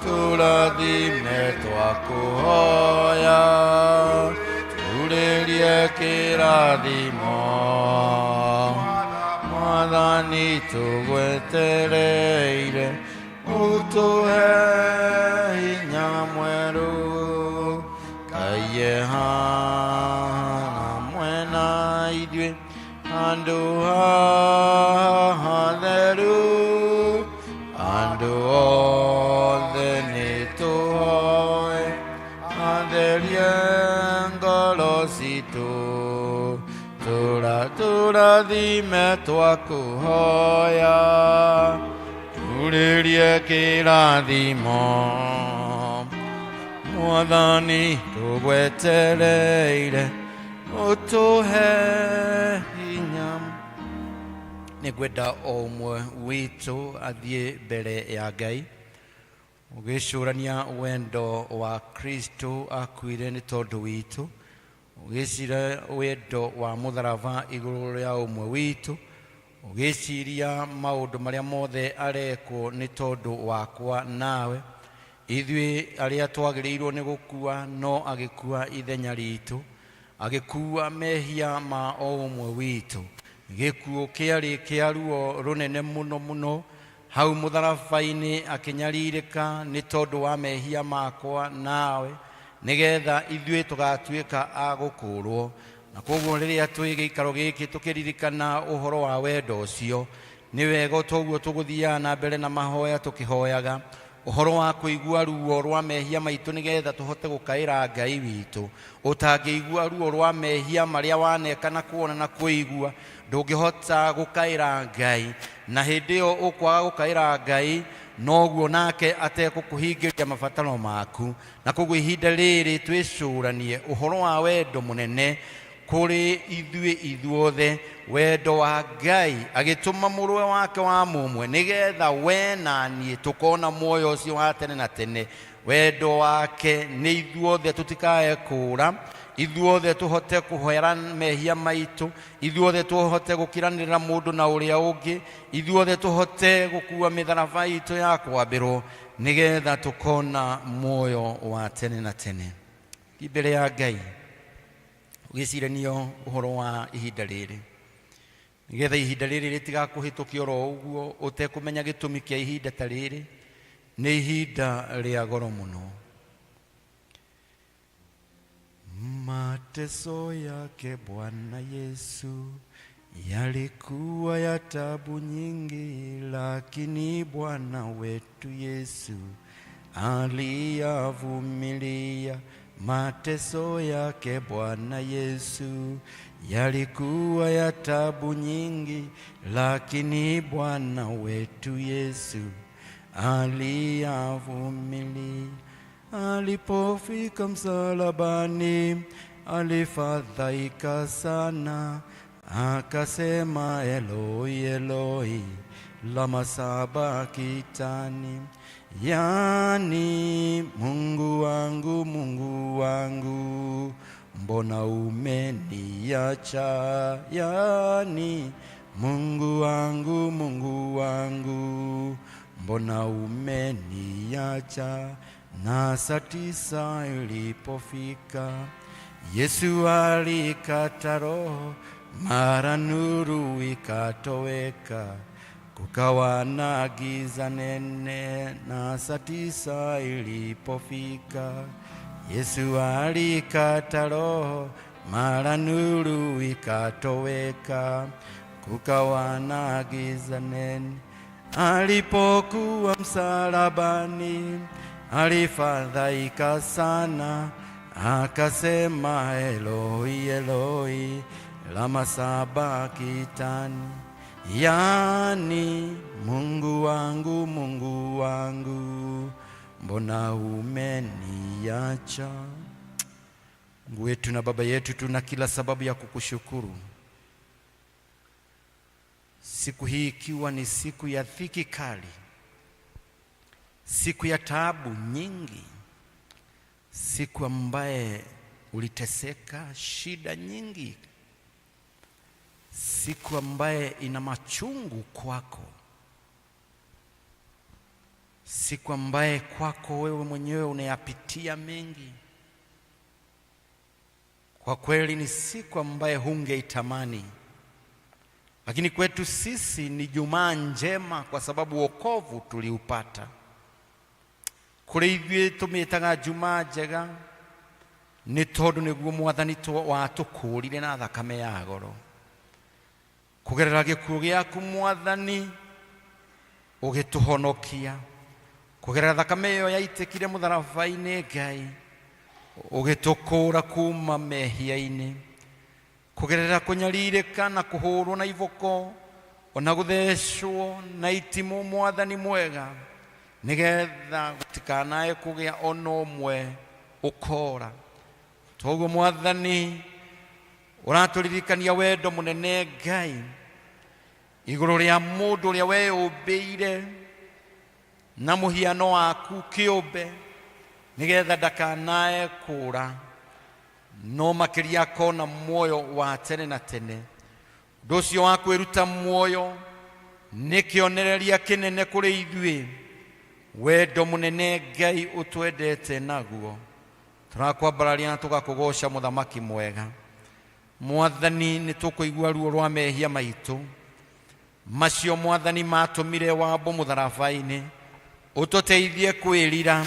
tũrathime twakũhoya, turĩrie kĩrathimo, Mwathani tũgwetereire, ũtũhe hinya mwerũ, Ngai hamwe na ithuĩ, handũ haha hatheru, andũ othe nĩtũhoe, atherie ngoro citũ, tũrathime twakũhoya, turĩrie kĩrathimo, Mwathani tũgwetereire, ũtũhe hinya. Nĩngwenda o ũmwe witũ athiĩ mbere ya Ngai ũgĩcũrania wendo wa Kristo akuire nĩ tondũ witũ, ũgĩcira wendo wa mũtharaba igũrũ rĩa ũmwe witũ, ũgĩciria maũndũ marĩa mothe arekwo nĩ tondũ wakwa nawe, ithuĩ arĩa twagĩrĩirwo nĩ gũkua no agĩkua ithenya ritũ, agĩkua mehia ma o ũmwe witũ. Gĩkuũ kĩarĩ kĩa ruo rũnene mũno mũno hau mũtharaba-inĩ, akĩnyarirĩka nĩ tondũ wa mehia makwa nawe, nĩgetha ithuĩ tũgatuĩka a gũkũũrwo. Na koguo rĩrĩa twĩ gĩikaro gĩkĩ tũkĩririkana ũhoro wa wendo ũcio, nĩ wega toguo tũgũthiaga na mbere na mahoya tũkĩhoyaga. Ũhoro wa kũigua ruo rwa mehia maitũ nĩgetha tũhote gũkaĩra Ngai witũ. Ũtangĩigua ruo rwa mehia marĩa waneka na kuona na kũigua, ndũngĩhota gũkaĩra Ngai. Na hĩndĩ ĩyo ũkwaga gũkaĩra Ngai, noguo nake atekũkũhingĩria mabataro maku. Na koguo ihinda rĩrĩ twĩcũranie ũhoro wa wendo mũnene kũrĩ ithuĩ ithuothe, wendo wa Ngai agĩtũma mũrũwe wake wa mũmwe nĩgetha we na niĩ tũkona muoyo ũcio wa tene na tene. Wendo wake nĩ ithuothe tũtikae kũũra, ithuothe tũhote kũhera mehia maitũ, ithuothe tũhote gũkiranĩra mũndũ na ũrĩa ũngĩ, ithuothe tũhote gũkua mĩtharaba itũ ya kwambĩrwo nĩgetha tũkona muoyo wa tene na tene. Thiĩ mbere ya Ngai ũgĩciranio ũhoro wa ihinda rĩrĩ, nĩgetha ihinda rĩrĩ rĩtigakũhĩtũke oro ũguo ũtekũmenya gĩtũmi kĩa ihinda ta rĩrĩ. Nĩ ihinda rĩa goro mũno. Mateso yake Bwana Yesu yalikuwa ya tabu nyingi, lakini Bwana wetu Yesu aliyavumilia. Mateso yake Bwana Yesu yalikuwa ya tabu nyingi, lakini Bwana wetu Yesu aliyavumilia. Alipofika msalabani, alifadhaika sana, akasema Eloi, Eloi, lama sabakitani, yani Mungu wangu, Mungu wangu, mbona umeniacha? Yani Mungu wangu, Mungu wangu, mbona umeniacha? Na saa 9 ilipofika, Yesu alikata roho, mara nuru ikatoweka, kukawa na giza nene. Na saa 9 ilipofika, Yesu alikata roho, mara nuru ikatoweka, kukawa na giza nene. Alipokuwa msalabani, alifadhaika sana, akasema Eloi, Eloi, lama sabakitani, yani Mungu wangu, Mungu wangu, mbona umeniacha? Mungu wetu na Baba yetu, tuna kila sababu ya kukushukuru siku hii ikiwa ni siku ya dhiki kali, siku ya taabu nyingi, siku ambaye uliteseka shida nyingi, siku ambaye ina machungu kwako, siku ambaye kwako wewe mwenyewe unayapitia mengi. Kwa kweli ni siku ambaye hungeitamani, lakini kwetu sisi ni Jumaa njema kwa sababu wokovu tuliupata. Kũrĩ ithuĩ tũmĩtaga Jumaa njega nĩ tondũ nĩguo Mwathani watũkũũrire na thakame ya goro. Kũgerera gĩkuũ gĩaku Mwathani ũgĩtũhonokia, kũgerera thakame ĩyo yaitĩkire mũtharaba-inĩ Ngai ũgĩtũkũũra kuma mehia-inĩ, kũgerera kũnyarirĩka na kũhũrwo na iboko ona gũthecwo na itimũ Mwathani mwega, nĩgetha gũtikanae kũgĩa ona ũmwe ũkora. Toguo Mwathani ũratũririkania wendo mũnene Ngai igũrũ rĩa mũndũ ũrĩa weyũmbĩire na mũhiano waku kĩũmbe, nĩgetha ndakanae kũũra, no makĩria akona muoyo wa tene na tene. Ũndũ ũcio wa kwĩruta muoyo nĩ kĩonereria kĩnene kũrĩ ithuĩ, wendo mũnene Ngai ũtwendete naguo. Tũrakwambararia na tũgakũgoca Mũthamaki mwega. Mwathani, nĩ tũkũigua ruo rwa mehia maitũ macio Mwathani matũmire wambo mũtharaba-inĩ. Ũtũteithie kwĩrira,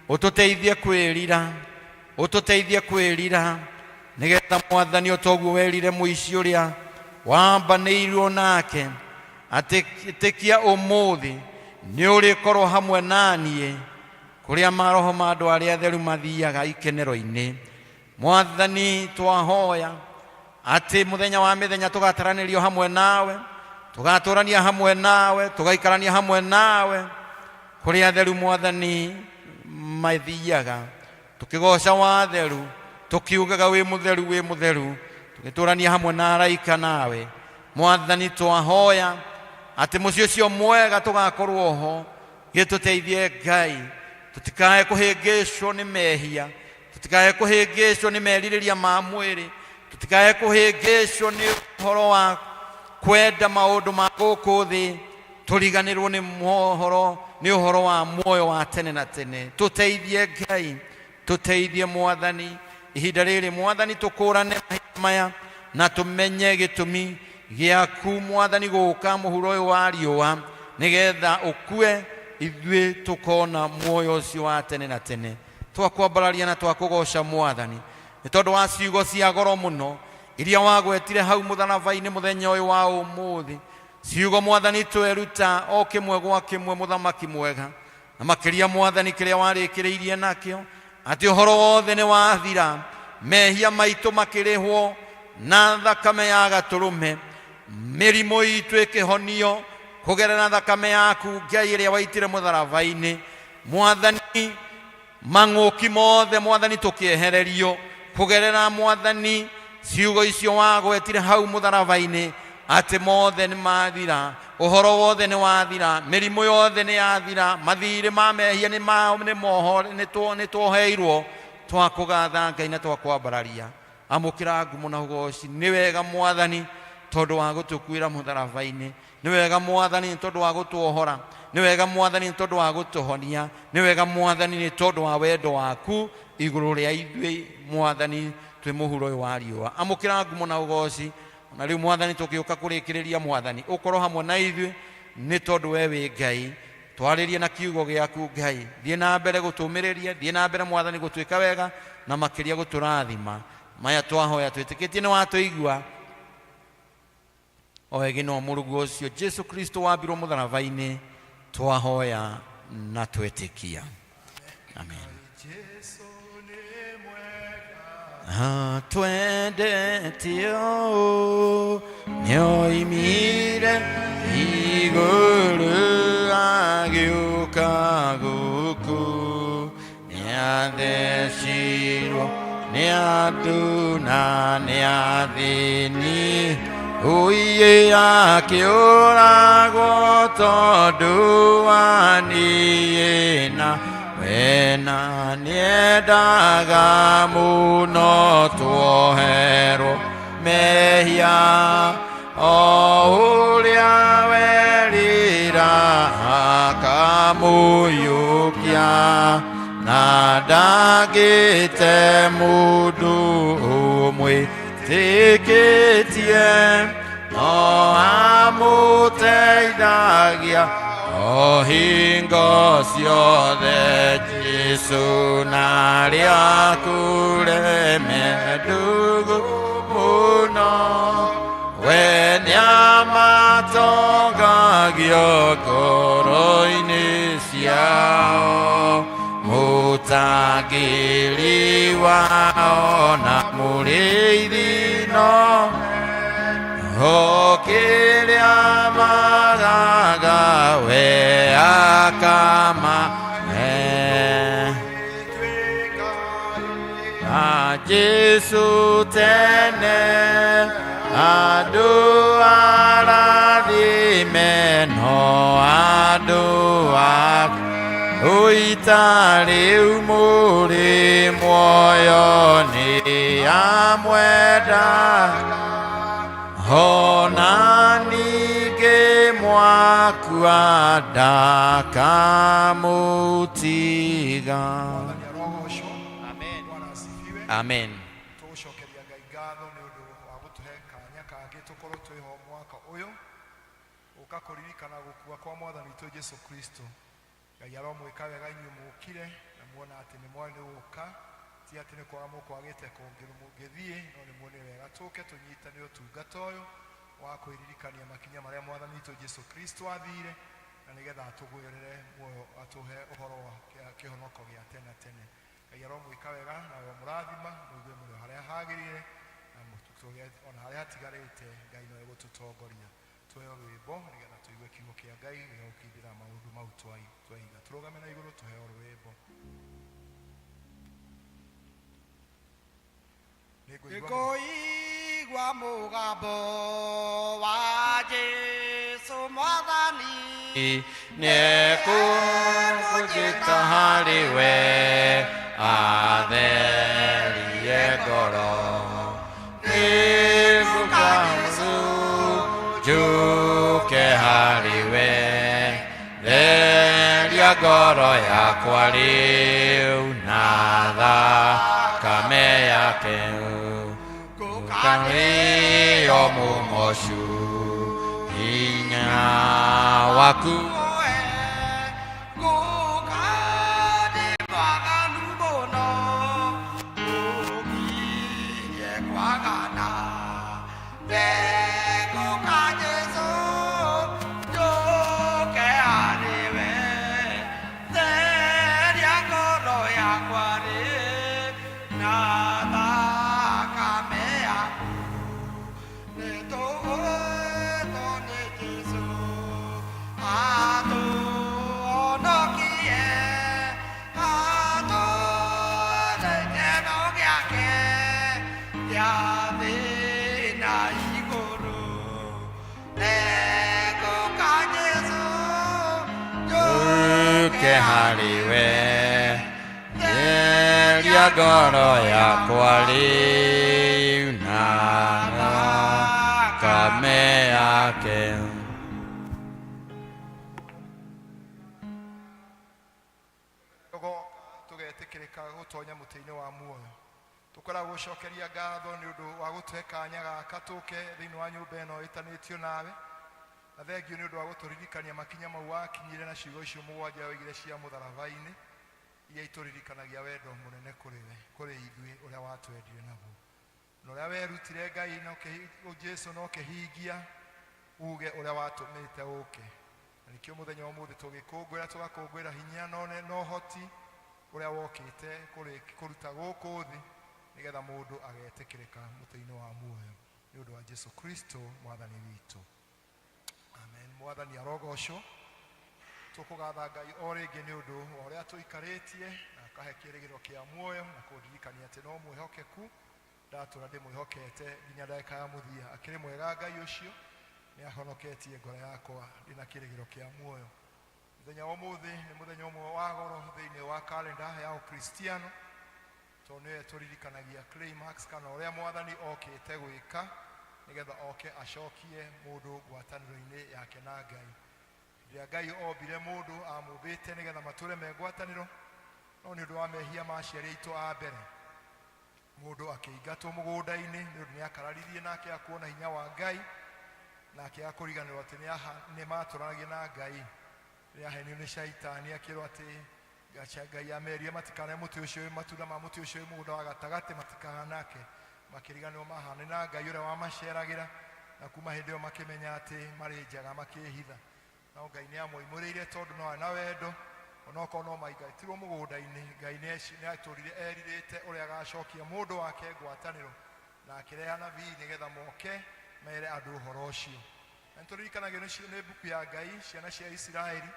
ũtũteithie kwĩrira, ũtũteithie kwĩrira, nĩgetha Mwathani o toguo werire mũici ũrĩa wambanĩirwo nake atĩ ĩtĩkia ũmũthĩ Nĩ ũrĩkorwo hamwe na niĩ kũrĩa maroho ma andũ arĩa atheru mathiaga ikenero-inĩ. Mwathani, twahoya atĩ mũthenya wa mĩthenya tũgataranĩrio hamwe nawe, tũgatũrania hamwe nawe, tũgaikarania hamwe nawe kũrĩa atheru Mwathani mathiaga, tũkĩgoca watheru, tũkiugaga wĩ mũtheru, wĩ mũtheru, tũgĩtũrania hamwe na araika nawe. Mwathani, twahoya atĩ mũciĩ ũcio mwega tũgakorwo ho, gĩtũteithie Ngai, tũtikae kũhĩngĩcwo nĩ mehia, tũtikae kũhĩngĩcwo nĩ merirĩria ma mwĩrĩ, tũtikae kũhĩngĩcwo nĩ ũhoro wa kwenda maũndũ ma gũkũ thĩ, tũriganĩrwo nĩ mohoro, nĩ ũhoro wa muoyo wa tene na tene. Tũteithie Ngai, tũteithie Mwathani ihinda rĩrĩ, Mwathani tũkũrane mahinda maya na tũmenye gĩtũmi gĩaku Mwathani gũka mũhuro ũyũ wa riũa, nĩgetha ũkue ithuĩ tũkona muoyo ũcio wa tene na tene. Twakwambararia na twakũgoca Mwathani nĩ tondũ wa ciugo cia goro mũno iria wagwetire hau mũtharaba-inĩ mũthenya ũyũ wa ũmũthĩ. Ciugo Mwathani tweruta o kĩmwe gwa kĩmwe, mũthamaki mwega, na makĩria Mwathani kĩrĩa warĩkĩrĩirie nakĩo atĩ ũhoro wothe nĩ wathira, mehia maitũ makĩrĩhwo na thakame ya gatũrũme, mĩrimũ itũ ĩkĩhonio kũgerera thakame yaku Ngai ĩrĩa waitire mũtharaba-inĩ. Mwathani, mang'ũki mothe Mwathani tũkĩehererio kũgerera Mwathani ciugo icio wagwetire hau mũtharaba-inĩ atĩ mothe nĩ mathira, ũhoro wothe nĩ wathira, mĩrimũ yothe nĩ yathira, mathirĩ ma mehia nĩ nĩ twoheirwo. Twakũgatha Ngai na twakwambararia. Amũkĩra ngumo na ũgoci. Nĩ wega Mwathani tondũ wa gũtũkuĩra mũtharaba-inĩ, nĩ wega Mwathani nĩ tondũ wa gũtuohora, nĩ wega Mwathani nĩ tondũ wa gũtũhonia, nĩ wega Mwathani nĩ tondũ wa wendo waku igũrũ rĩa ithuĩ Mwathani twĩ mũhuro ũyũ wa riũa. Amũkĩra ngumo na ũgoci. Na rĩu Mwathani tũgĩũka kũrĩkĩrĩria, Mwathani ũkorwo hamwe na ithuĩ nĩ tondũ we wĩ Ngai. Twarĩrie na kiugo gĩaku Ngai, thiĩ na mbere gũtũmĩrĩria, thiĩ na mbere Mwathani gũtwĩka wega na makĩria gũtũrathima. Maya twahoya twĩtĩkĩtie nĩ watũigua, o ĩgĩ no mũrũguo ũcio Jesu Kristo wambirwo mũtharaba-inĩ, twahoya na twetĩkia. Amen. Twendete ũũ, nĩoimire igũrũ agĩũka gũkũ, nĩathecirwo nĩ andũ na nĩathĩni, ũiye akĩũragwo tondũ wa niĩ na wena, nĩendaga mũno tuoherwo mehia, o ũrĩa werira akamũiyũkia, na ndangĩte mũndũ ũmwĩtĩkĩtie, no amũteithagia o hingo ciothe. Jesu na rĩakũreme ndũgũ mũno, we nĩamatongagio ngoro-inĩ ciao, mũtangĩri wao na mũrĩithi no o kĩrĩa magaga we akamahe. Na Jesu tene andũ arathime, no andũ ũita rĩu mũrĩ muoyo nĩ amwenda, ona ningĩ mwakua ndakamũtiga. Mwathani arogocwo. Amen. Bwana asifiwe. Amen. Tũgũcokeria Ngai ngatho nĩ ũndũ wa gũtũhe kanya kangĩ tũkorwo twĩho mwaka ũyũ ũka kũririkana gũkua kwa Mwathani witũ Jesu Kristo. Ngai aromwĩka wega inyuĩ mũkire na muona atĩ nĩ mwarĩ nĩ gũka, ti atĩ nĩ kwaga mũkwagĩte kũngĩ mũngĩthiĩ, no nĩ muonire wega tũke tũnyitane ũtungata ũyũ wa kwĩririkania makinya marĩa Mwathani witũ Jesu Kristo athire. Na nĩgetha atũgũrĩre muoyo, atũhe ũhoro wa kĩhonoko gĩa tene tene. Ngai aromwĩka wega na aromũrathima, mũigue mũrĩ o harĩa hagĩrĩire, na mũtũgĩe ona harĩa hatigarĩte. Ngai no egũtũtongoria. Tuheo rwĩmbo nĩgetha tũigue kiugo kĩa Ngai gĩa gũkindĩra maũndũ mau twaiga. Tũrũgame na igũrũ, tũheo rwĩmbo. Nĩngũigua mũgambo wa Jesũ Mwathani. Nĩekũnjĩta harĩ we, atherie ngoro. Nĩngũka njũke harĩ we, theria ngoro yakwa rĩu na thakame yake. Ngũkarĩo mũmocu hinya waku. Ngũka ndĩ mwaganu mũno, ũkirie kwagana. Nĩngũka Jesũ, njũke harĩ we, theria ngoro yakwa rĩ na thakame yaku. Nĩtũũĩtwo nĩ Jesũ atũhonokie, atũhe gĩkeno gĩake gĩa thĩ na igũrũ. Nĩngũka Jesũ, njũke harĩ we, theria ngoro yakwa rĩu na thakame yake. Tũgoka tũgetĩkĩrĩka gũtonya mũtĩ-inĩ wa muoyo. Tũkoragwo gũcokeria ngatho nĩ ũndũ wa gũtũhe kanya gaka tũke thĩinĩ wa nyũmba ĩno ĩtanĩtio nawe, na thengio nĩ ũndũ wa gũtũririkania makinya mau wakinyire na ciugo icio mũgwanja woigire cia mũtharaba-inĩ, iria itũririkanagia wendo mũnene kũrĩ we, kũrĩ ithuĩ, ũrĩa watwendire naguo na ũrĩa werutire Ngai na Jesu na ũkĩhingia uge ũrĩa watũmĩte ũke. Na nĩkĩo mũthenya wa ũmũthĩ tũgĩkũngũĩra, tũgakũngũĩra hinya na ũhoti ũrĩa wokĩte kũruta gũkũ thĩ, nĩgetha mũndũ agetĩkĩrĩka mũtĩ-inĩ wa muoyo nĩ ũndũ wa Jesu Kristo Mwathani witũ. Amen. Mwathani arogocwo. Tũkũgatha Ngai o rĩngĩ nĩ ũndũ wa ũrĩa tũikarĩtie na akahe kĩĩrĩgĩrĩro kĩa muoyo, na kũndirikania atĩ no mwĩhokeku, ndatũra ndĩmwĩhokete nginya ndagĩka ya mũthia. Akĩrĩ mwega Ngai ũcio, nĩ ahonoketie ngoro yakwa, ndĩna kĩĩrĩgĩrĩro kĩa muoyo. Mũthenya wa ũmũthĩ nĩ mũthenya ũmwe wa goro thĩinĩ wa kalenda ya Ũkristiano, tondũ nĩwe tũririkanagia climax, kana ũrĩa Mwathani okĩte gwĩka, nĩgetha oke acokie mũndũ ngwatanĩro-inĩ yake na Ngai. Rĩrĩa Ngai ombire mũndũ, amũmbĩte nĩgetha matũre me ngwatanĩro, no nĩ ũndũ wa mehia ma aciari aitũ a mbere, mũndũ akĩingatwo mũgũnda-inĩ nĩ ũndũ nĩ akararirie nake akuona hinya wa Ngai, na akĩaga kũriganĩrwo atĩ nĩ matũranagia na Ngai. Rĩrĩa ahenio nĩ Shaitani, akĩrwo atĩ Ngai amerie matikarĩe mũtĩ ũcio, matunda ma mũtĩ ũcio wĩ mũgũnda wa gatagatĩ, matikahanake, makĩriganĩrwo mahane na Ngai ũrĩa wamaceragĩra, na kuma hĩndĩ ĩyo makĩmenya atĩ marĩ njaga, makĩhitha. No Ngai nĩ amoimũrĩire, tondũ no arĩ na wendo, onokorwo no maingatirwo mũgũnda-inĩ. Ngai nĩ atũrire erirĩte ũrĩa agacokia mũndũ wake ngwatanĩro, na akĩrehe anabii nĩgetha moke mere andũ ũhoro ũcio. Na nĩtũririkanagio nĩ mbuku ya Ngai, ciana cia Isiraeli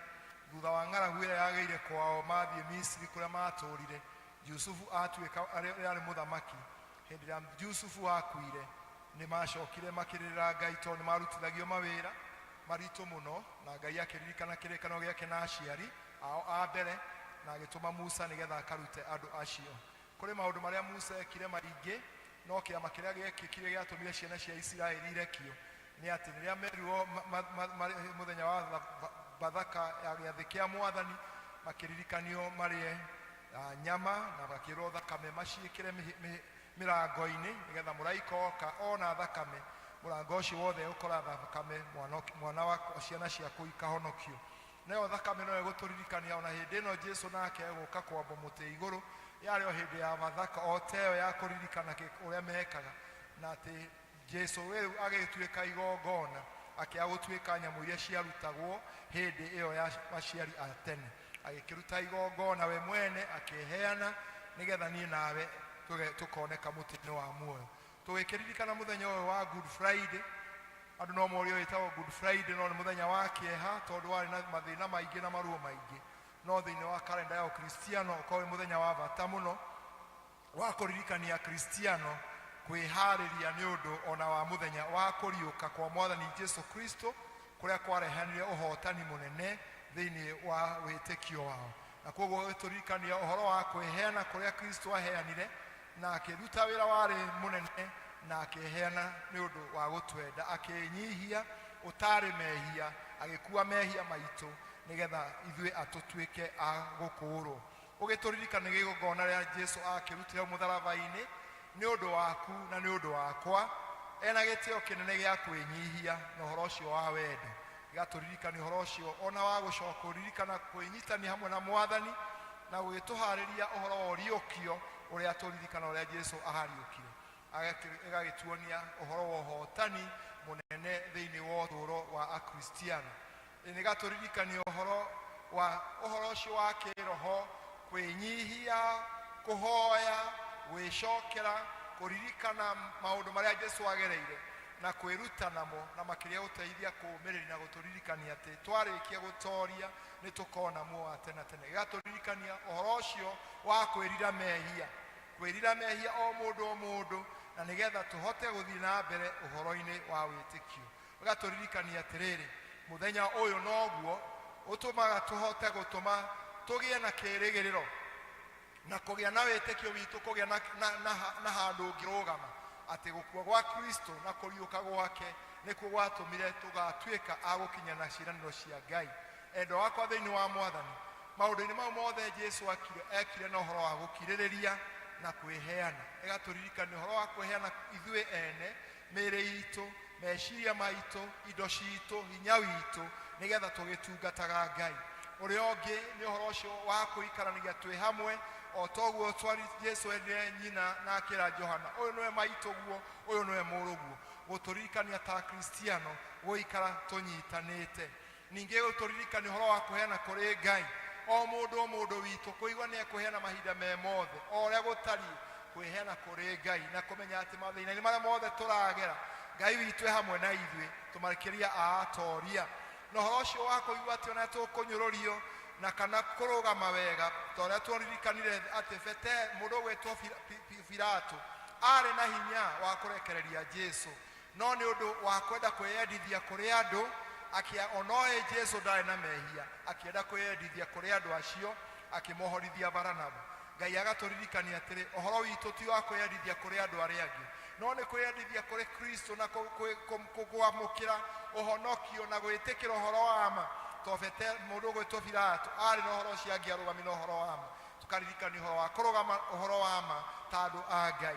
thutha wa ng'aragu ĩrĩa yagĩire kwao mathiĩ Misiri kũrĩa matũrire, Jusufu atuĩka arĩ mũthamaki. Hĩndĩ ĩrĩa Jusufu akuire, nĩ macokire makĩrĩrĩra Ngai, tondũ nĩ marutithagio mawĩra maritũ mũno, na Ngai akĩririkana kĩrĩkanĩro gĩake na aciari ao a mbere, na agĩtũma Musa nĩgetha akarute andũ acio. Kũrĩ maũndũ marĩa Musa ekire maingĩ, no kĩama kĩrĩa gĩekĩkire gĩatũmire ciana cia Isiraeli irekio nĩ atĩ rĩrĩa merirwo mũthenya wa Bathaka ya gĩathĩ kĩa Mwathani, makĩririkanio marĩe nyama, na makĩrwo thakame maciĩkĩre mĩrango-inĩ, nĩgetha mũraika oka ona thakame, mũrango ũcio wothe ũkora thakame, mwana wa ciana ciaku ikahonokio. Nayo thakame no ĩgũtũririkania ona hĩndĩ ĩno Jesu nake egũka kwambwo mũtĩ igũrũ, yarĩ o hĩndĩ ya Bathaka o ta ĩyo ya kũririkana ũrĩa mekaga, na atĩ Jesu rĩu agĩtuĩka igongona. Akĩaga gũtuĩka nyamũ iria ciarutagwo hĩndĩ ĩyo ya aciari a tene, agĩkĩruta igongona we mwene, akĩheana nĩgetha niĩ nawe tũkoneka mũtĩ-inĩ wa muoyo. Tũgĩkĩririkana mũthenya ũyũ wa Good Friday, andũ no morio wĩtagwo Good Friday, no nĩ mũthenya wa kĩeha tondũ warĩ na mathĩna maingĩ na maruo maingĩ. No thĩinĩ wa kalenda ya Ũkristiano ũkorwo wĩ mũthenya wa bata mũno wa kũririkania Akristiano kwĩharĩria nĩ ũndũ ona wa mũthenya wa kũriũka kwa Mwathani Jesu Kristo, kũrĩa kwarehanire ũhotani mũnene thĩinĩ wa wĩtĩkio wao. Na koguo gũtũririkania ũhoro wa kwĩheana kũrĩa Kristo aheanire na akĩruta wĩra warĩ mũnene na akĩheana nĩ ũndũ wa gũtwenda, akĩnyihia ũtarĩ mehia, agĩkua mehia maitũ nĩgetha ithuĩ atũtuĩke a gũkũũrwo. Ũgĩtũririkana igongona rĩa Jesu akĩrutire mũtharaba-inĩ nĩ ũndũ waku na nĩ ũndũ wakwa, ena gĩtĩo kĩnene gĩa kwĩnyihia na ũhoro ũcio wa wendo. Gĩgatũririkania ũhoro ũcio ona wa gũcoka kũririkana kwĩnyitania hamwe na Mwathani na gũgĩtũharĩria ũhoro wa ũriũkio ũrĩa tũririkana ũrĩa Jesu ahariũkire. Ĩgagĩtuonia ũhoro wa ũhotani mũnene thĩinĩ wa ũtũũro wa Akristiano. Nĩgatũririkania ũhoro wa ũhoro ũcio wa kĩroho, kwĩnyihia, kũhoya, gwĩcokera, kũririkana maũndũ marĩa Jesu agereire na kwĩruta namo, na makĩria gũteithia kũũmĩrĩria na gũtũririkania atĩ twarĩkia gũtoria nĩ tũkona muoyo wa tene na tene. Gĩgatũririkania ũhoro ũcio wa kwĩrira mehia, kwĩrira mehia o mũndũ o mũndũ, na nĩgetha tũhote gũthiĩ na mbere ũhoro-inĩ wa wĩtĩkio. Ũgatũririkania atĩrĩrĩ, mũthenya ũyũ noguo ũtũmaga tũhote gũtũma tũgĩe na kĩĩrĩgĩrĩro na kũgĩa na wĩtĩkio witũ, kũgĩa na handũ ũngĩrũgama atĩ gũkua gwa Kristo na kũriũka gwake nĩkuo gwatũmire tũgatuĩka a gũkinya na ciĩranĩro cia Ngai. Endwa wakwa thĩinĩ wa Mwathani, maũndũ-inĩ mau mothe Jesu ekire na ũhoro wa gũkirĩrĩria na kwĩheana. Ĩgatũririkania ũhoro wa kwĩheana ithuĩ ene, mĩĩrĩ itũ, meciria maitũ, indo citũ, hinya witũ, nĩgetha tũgĩtungataga Ngai. Ũrĩa ũngĩ nĩ ũhoro ũcio wa kũikaranagia twĩ hamwe, o toguo twari Jesu erire nyina na akĩra Johana, ũyũ nĩwe maitũguo, ũyũ nĩwe mũrũguo. Gũtũririkania ta Akristiano gũikara tũnyitanĩte. Ningĩ gũtũririkania ũhoro wa kũheana kũrĩ Ngai, o mũndũ o mũndũ witũ kũigua nĩ ekũheana mahinda me mothe, o ũrĩa gũtariĩ, kwĩheana kũrĩ Ngai na kũmenya atĩ mathĩna-inĩ marĩa mothe tũragera, Ngai witũ e hamwe na ithuĩ, tũmakĩria a atoria. Na ũhoro ũcio wa kũigua atĩ ona tũkũnyũrũrio na kana kũrũgama wega, ta ũrĩa twaririkanire atĩ Bete, mũndũ ũgwĩtwo Pilato arĩ na hinya wa kũrekereria Jesu, no nĩ ũndũ wa kwenda kwĩyendithia kũrĩ andũ, onoĩ Jesu ndarĩ na mehia, akĩenda kwĩyendithia kũrĩ andũ acio, akĩmohorithia Baranaba. Ngai agatũririkania atĩrĩ, ũhoro witũ ti wa kwĩyendithia kũrĩ andũ arĩa angĩ, no nĩ kwĩyendithia kũrĩ Kristo na kwamũkĩra ũhonokio na gwĩtĩkĩra ũhoro wa ma. To Bete, mũndũ ũgwĩtwo Pilato arĩ na ũhoro ũcio angĩarũgamire na ũhoro wa ma. Tũkaririkania ũhoro wa kũrũgama ũhoro wa ma ta andũ a Ngai.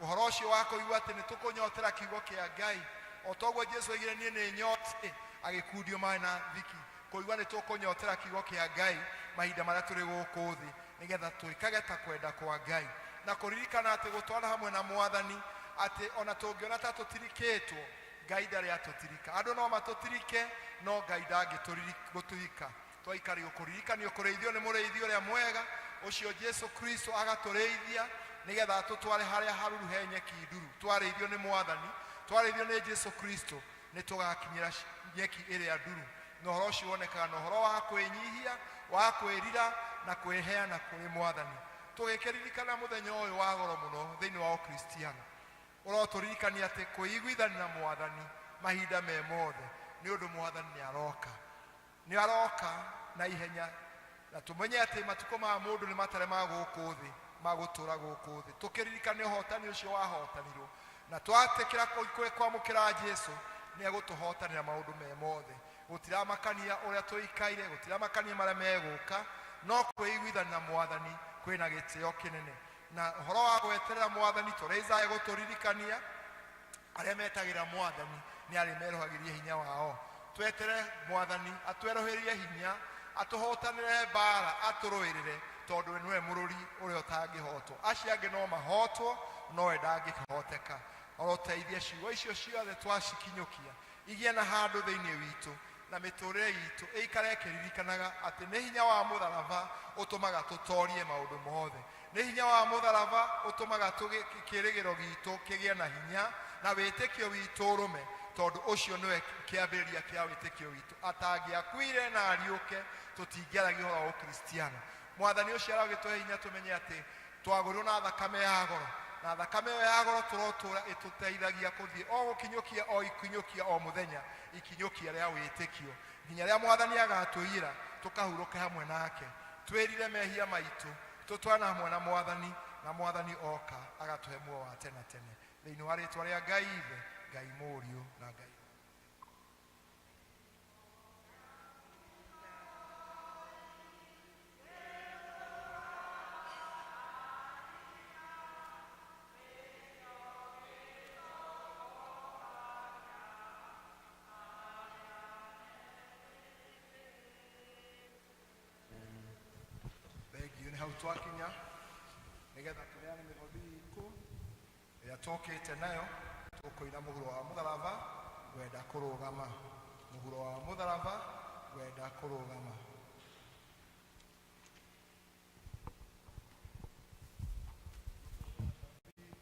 Ũhoro ũcio wa kũigua atĩ nĩ tũkũnyotera kiugo kĩa Ngai, o toguo Jesu oigire niĩ nĩ nyotiĩ, agĩkundio maĩ na thiki. Kũigua nĩ tũkũnyotera kiugo kĩa Ngai mahinda marĩa tũrĩ gũkũ thĩ, nĩgetha twĩkage ta kwenda kwa Ngai. Na kũririkana atĩ gũtwarana hamwe na Mwathani, atĩ ona tũngĩona ta tũtirikĩtwo, Ngai ndarĩ atũtirika. Andũ no matũtirike, no Ngai ndangĩtũtirika. Twaikario kũririkanio kũrĩithio nĩ mũrĩithi ũrĩa mwega, ũcio Jesu Kristo agatũrĩithia nĩgetha atũtware harĩa haruru he nyeki nduru. Twarĩithio nĩ Mwathani, twarĩithio nĩ Jesu Kristo, nĩ tũgakinyĩra nyeki ĩrĩa nduru. Na ũhoro ũcio wonekaga na ũhoro wa kwĩnyihia, wa kwĩrira na kwĩheana kũrĩ Mwathani. Tũgĩkĩririkana mũthenya ũyũ wa goro mũno thĩinĩ wa Ũkristiano, ũrotũririkania atĩ kwĩiguithania na Mwathani mahinda me mothe, nĩ ũndũ Mwathani nĩ aroka. Nĩ aroka na ihenya, na tũmenye atĩ matukũ ma mũndũ nĩ matare ma gũkũ thĩ, ma gũtũũra gũkũ thĩ. Tũkĩririkane ũhotani ũcio wahotanirwo, na twatĩkĩra kwamũkĩra Jesu, nĩ egũtũhotanĩra maũndũ me mothe. Gũtiramakania ũrĩa tũikaire, gũtiramakania marĩa megũka, no kwĩiguithania na Mwathani kwĩna gĩtĩo kĩnene. Na ũhoro wa gweterera Mwathani, tũrĩa Isaya egũtũririkania, arĩa metagĩra Mwathani nĩ arĩmerũhagĩria hinya wao. Twetere Mwathani atwerũhĩrie hinya, atũhotanĩre mbara, atũrũĩrĩre, tondũ we nĩwe mũrũri ũrĩa ũtangĩhotwo. Acio angĩ no mahotwo, no we ndangĩhoteka. Oroteithia ciugo icio ciothe twacikinyũkia igĩe na handũ thĩinĩ witũ na mĩtũrĩre itũ ĩikare ĩkĩririkanaga atĩ nĩ hinya wa mũtharaba ũtũmaga tũtorie maũndũ mothe. Nĩ hinya wa mũtharaba ũtũmaga kĩĩrĩgĩrĩro gitũ kĩgĩe na hinya na wĩtĩkio witũ ũrũme, tondũ ũcio nĩwe kĩambĩrĩria kĩa wĩtĩkio witũ. Atangĩakuire na ariũke, tũtingĩaragia ũhoro wa ũkristiano. Mwathani ũcio arogĩtũhe hinya tũmenye atĩ twagũrirwo na thakame ya goro, na thakame ĩyo ya goro tũrotũra ĩtũteithagia kũthiĩ o gũkinyũkia o ikinyũkia o mũthenya ikinyũkia rĩa wĩtĩkio nginya rĩa Mwathani agatũiyĩra tũkahurũke hamwe nake, twĩrire mehia maitũ, tũtwarane hamwe na Mwathani, na Mwathani oka agatũhe muoyo wa tene na tene. Thĩinĩ wa rĩtwa rĩa Ngai Ithe, Ngai Mũriũ na Ngai Thengiũ. Nĩ hau twakinya nĩgetha tũneane mĩhothi itũ ĩrĩa tũkĩte nayo. Tũkũina mũhuro wa mũtharaba ngwenda kũrũgama, mũhuro wa mũtharaba ngwenda kũrũgama.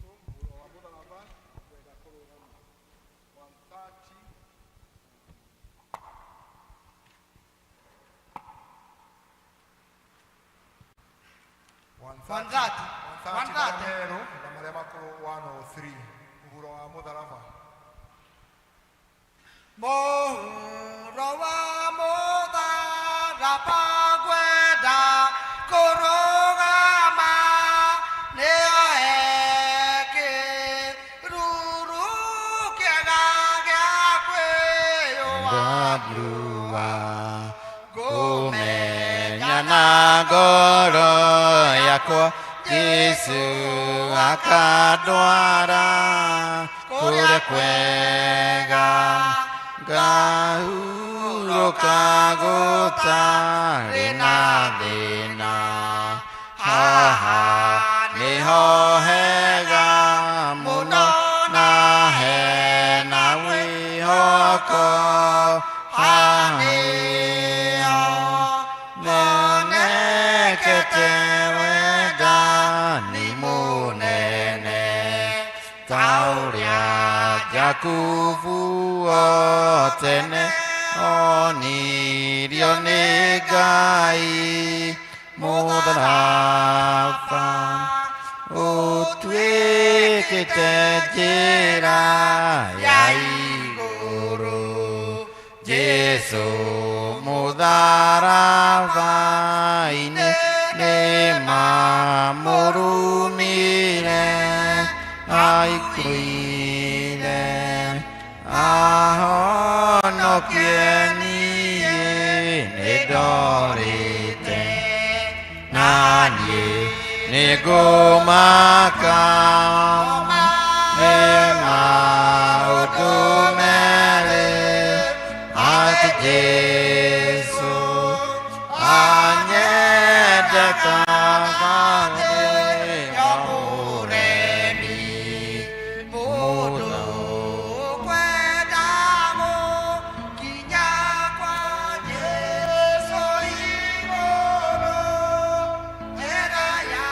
Mũhuro wa mũtharaba ngwenda kũrũgama 130. 130. 130 marĩa merũ na marĩa makũrũ 103, mũhuro wa mũtharaba. Mũhuro wa mũtharaba ngwenda kũrũgama, nĩyo kĩruru kĩega gĩa kwĩyũa. Ndandua kũmenya na ngoro yakwa Jesu akandwara kũrĩa kwega, ngahurũka gũtarĩ na thĩna. Haha nĩho hega mũno na hena wĩhoko, haha nĩho nyonekete wendani mũnene, ta ũrĩa Jakubu o tene onirio nĩ Ngai. Mũtharaba ũtuĩkĩte njĩra ya igũrũ, Jesu mũtharaba-inĩ nĩmamũrumire, aikuire ahonokie niĩ nĩndorĩte, na niĩ nĩngũmaka nĩ maũndũ merĩ, atĩ Jesu anyendete mũremi Mũndũ kwenda gũkinya kwa Jesu igũrũ, njĩra ya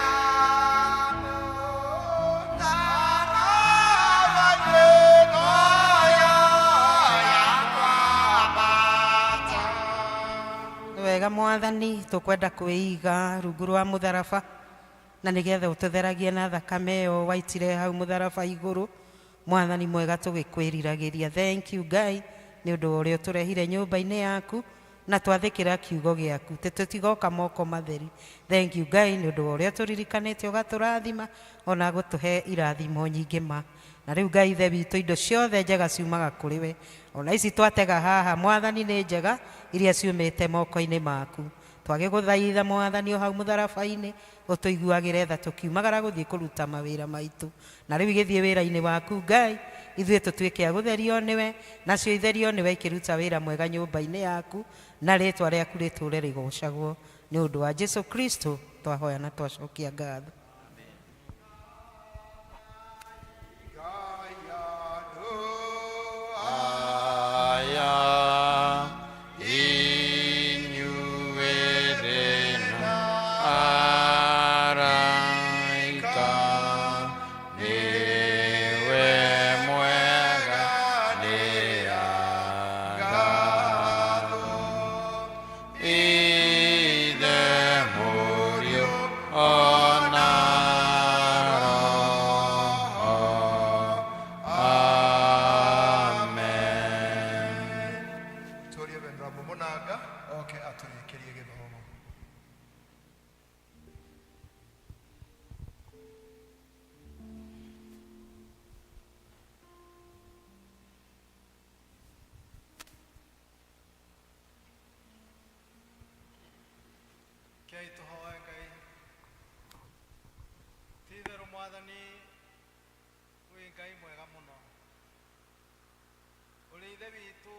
mũtharaba noyo ya kwambata. Nĩ wega Mwathani, tũkwenda kwĩiga rungu rwa mũtharaba na nĩgetha ũtũtheragie na thakame ĩyo waitire hau mũtharaba igũrũ. Mwathani mwega, tũgĩkwĩriragĩria. Thank you Ngai nĩ ũndũ wa ũrĩa ũtũrehire nyũmba-inĩ yaku na twathĩkĩra kiugo gĩaku tĩ tũtigoka moko matheri. Thank you Ngai nĩ ũndũ wa ũrĩa ũtũririkanĩte ũgatũrathima ona gũtũhe irathimo nyingĩ ma. Na rĩu Ngai Ithe witũ, indo ciothe njega ciumaga kũrĩ we, ona ici twatega haha Mwathani nĩ njega iria ciumĩte moko-inĩ maku. Twagĩgũthaitha Mwathani o hau mũtharaba-inĩ ũtũiguagĩre tha tũkiumagara gũthiĩ kũruta mawĩra maitũ. Na rĩu igĩthiĩ wĩra-inĩ waku Ngai, ithuĩ tũtuĩke a gũtherio nĩwe, nacio itherio nĩwe ikĩruta wĩra mwega nyũmba-inĩ yaku, na rĩtwa rĩaku rĩtũre rĩgocagwo. Nĩ ũndũ wa Jesu Kristo twahoya na twacokia ngatho. Ngai. witũ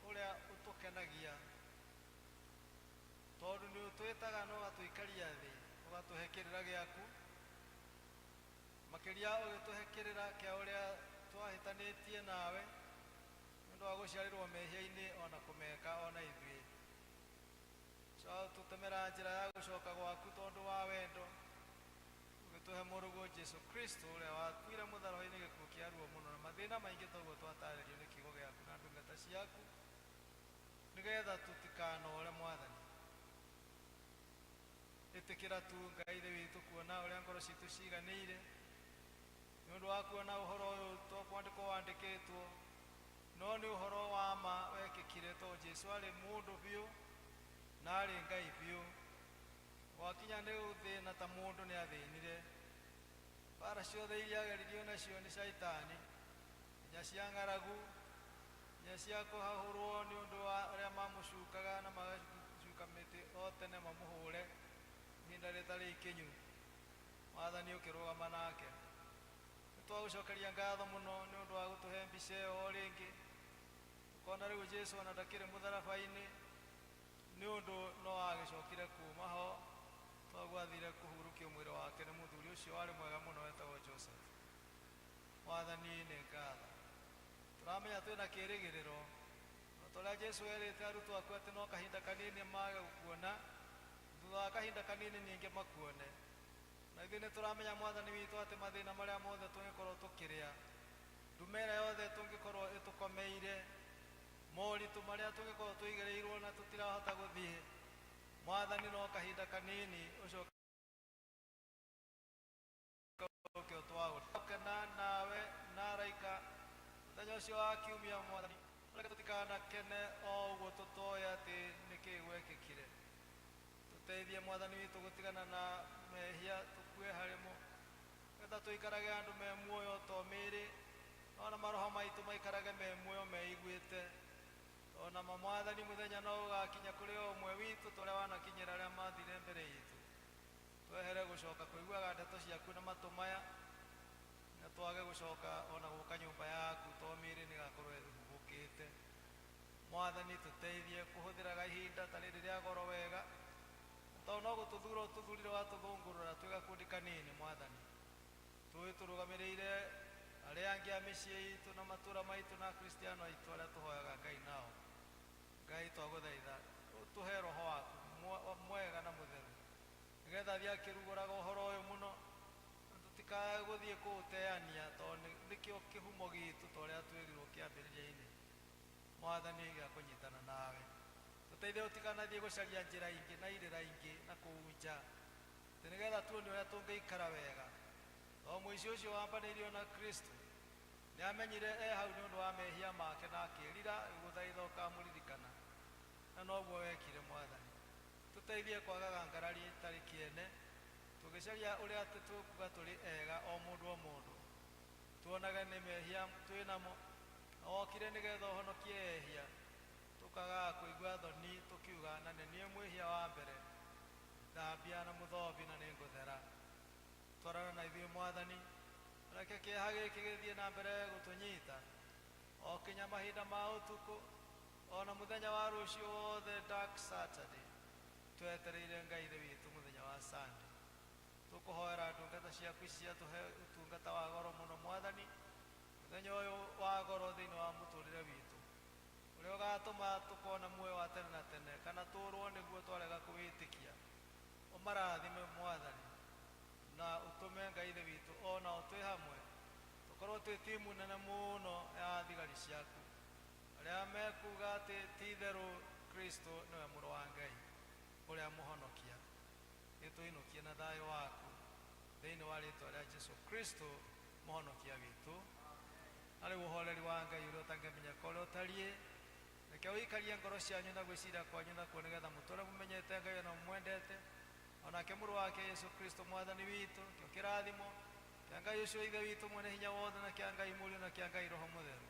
ũrĩa ũtũkenagia, tondũ nĩ ũtwĩtaga na ũgatũikaria thĩ, ũgatũhe kĩrĩra gĩaku, makĩria ũgĩtũhe kĩrĩra kĩa ũrĩa twahĩtanĩtie nawe nĩ ũndũ wa gũciarĩrwo mehia-inĩ ona kũmeka ona ithuĩ. Tũtemera njĩra ya gũcoka gwaku tondũ wa wendo, ũgĩtũhe mũrũguo Jesu Kristo ũrĩa wakuire mũtharaba-inĩ gĩkuũ kĩa ruo mũno na mathĩna maingĩ toguo twatarĩrio nĩ kiugo gĩaku na ndungata ciaku, nĩgetha tũtikanore Mwathani. Ĩtĩkĩra tu Ngai Ithe witũ kuona ũrĩa ngoro citũ ciganĩire nĩ ũndũ wa kuona ũhoro ũyũ to kwandĩkwo wandĩkĩtwo, no nĩ ũhoro wa ma wekĩkire, tondũ Jesu arĩ mũndũ biũ na arĩ Ngai biũ. Gwakinya nĩ gũthĩna ta mũndũ nĩ athĩnire. Bara ciothe iria ageririo nacio nĩ caitani, nginya cia ng'aragu, nginya cia kũhahũrwo nĩ ũndũ wa arĩa mamũcukaga na magacuka mĩtĩ o tene mamũhũre ihinda rĩtarĩ ikinyu. Mwathani ũkĩrũgama nake. Nĩ twagũcokeria ngatho mũno nĩ ũndũ wa gũtũhe mbica ĩyo o rĩngĩ, tũkona rĩu Jesu ona ndakĩrĩ mũtharaba-inĩ nĩ ũndũ no agĩcokire kuma ho, toguo athire kũhurũkio mwĩrĩ wake nĩ mũthuri ũcio warĩ mwega mũno wetagwo Joseph. Mwathani nĩ ngatho. Tũramenya twĩna kĩĩrĩgĩrĩro o ta ũrĩa Jesu erĩte arutwo aku atĩ no kahinda kanini mage gũkuona, thutha wa kahinda kanini ningĩ makuone. Na ithuĩ nĩ tũramenya Mwathani witũ atĩ mathĩna marĩa mothe tũngĩkorwo tũkĩrĩa, nduma ĩrĩa yothe tũngĩkorwo ĩtũkomeire, moritũ marĩa tũngĩkorwo tũigĩrĩirwo na tũtirahota gũthiĩ, Mwathani no kahinda kanini ũcoke ũke ũtwaũre. Kena nawe na araika mũthenya ũcio wa kiumia, Mwathani, reke tũtikanakene o ũguo tũtoĩ atĩ nĩkĩ gwekĩkire. Tũteithie Mwathani witũ gũtigana na mehia tũkue harĩ mo, nĩgetha tũikarage andũ me muoyo to mĩĩrĩ, no na maroho maitũ maikarage me muoyo meiguĩte. Ona ma Mwathani mũthenya no ũgakinya kũrĩ o ũmwe witũ ta ũrĩa wanakinyĩra arĩa mathire mbere itũ. Twehere gũcoka kũiguaga ndeto ciaku na matũ maya, na twage gũcoka ona gũka nyũmba yaku to mĩĩrĩ nĩgakorwo ĩhuhũkĩte. Mwathani tũteithie kũhũthĩraga ihinda ta rĩrĩ rĩa goro wega, tondũ no gũtũthura ũtũthurire watũthũngũrũra twĩ gakundi kanini. Mwathani tũĩ tũrũgamĩrĩire arĩa angĩ a mĩciĩ itũ na matũra maitũ na akristiano aitũ arĩa tũhoyaga Ngai nao. Ngai twagũthaitha ũtũhe roho waku mwega na mũtheru, nĩgetha thiĩ akĩrugũraga ũhoro ũyũ mũno, na tũtikae gũthiĩ kũũteania, tondũ nĩkĩo kĩhumo gitũ ta ũrĩa twĩrirwo kĩambĩrĩria-inĩ. Mwathani gĩa kũnyitana nawe, tũteithie tũtikanathiĩ gũcaria njĩra ingĩ na irĩra ingĩ na kũu nja, atĩ nĩgetha tuone ũrĩa tũngĩikara wega. O mũici ũcio wambanĩirio na Kristo nĩ amenyire e hau nĩ ũndũ wa mehia make na akĩĩrira, gũthaitha ũkamũririkana, na noguo wekire. Mwathani tũteithie kwagaga ngarari itarĩ kĩene, tũgĩcaria ũrĩa atĩ tũkuga tũrĩ ega o mũndũ o mũndũ, tuonage nĩ mehia twĩ namo, na wokire nĩgetha ũhonokie ehia, tũkagaga kũigua thoni tũkiuga na nĩ niĩ mwĩhia wa mbere, thambia na mũthobi na nĩ ngũthera. Twarana na ithuĩ Mwathani, reke kĩeha gĩkĩ gĩthiĩ na mbere gũtũnyita o kinya mahinda ma ũtukũ ona mũthenya wa rũciũ wothe, Dark Saturday, twetereire Ngai Ithe witũ mũthenya wa Sunday. Tũkũhoera ndungata ciaku ici ciatũhe ũtungata wa goro mũno, Mwathani, mũthenya ũyũ wa goro thĩinĩ wa mũtũrĩre witũ, ũrĩa ũgatũma tũkona muoyo wa tene na tene kana tũrwo nĩguo twarega kũwĩtĩkia. Ũmarathime Mwathani, na ũtũme Ngai Ithe witũ onao twĩ hamwe tũkorwo twĩ timu nene mũno ya thigari ciaku arĩa mekuga atĩ ti itherũ Kristo nĩwe mũrũ wa Ngai ũrĩa mũhonokia. Gĩtũinũkie na thayũ waku thĩinĩ wa rĩtwa rĩa Jesu Kristo mũhonokia witũ. Na rĩu ũhoreri wa Ngai ũrĩa ũtangĩmenyeka ũrĩa ũtariĩ, reke ũikarie ngoro cianyu na gwĩciria kwanyu nakuo, nĩgetha mũtũre mũmenyete Ngai na mũmwendete, onake mũrũ wake Yesu Kristo Mwathani witũ. Kĩo kĩrathimo kĩa Ngai ũcio Ithe witũ mwene hinya wothe, na kĩa Ngai Mũriũ, na kĩa Ngai Roho Mũtheru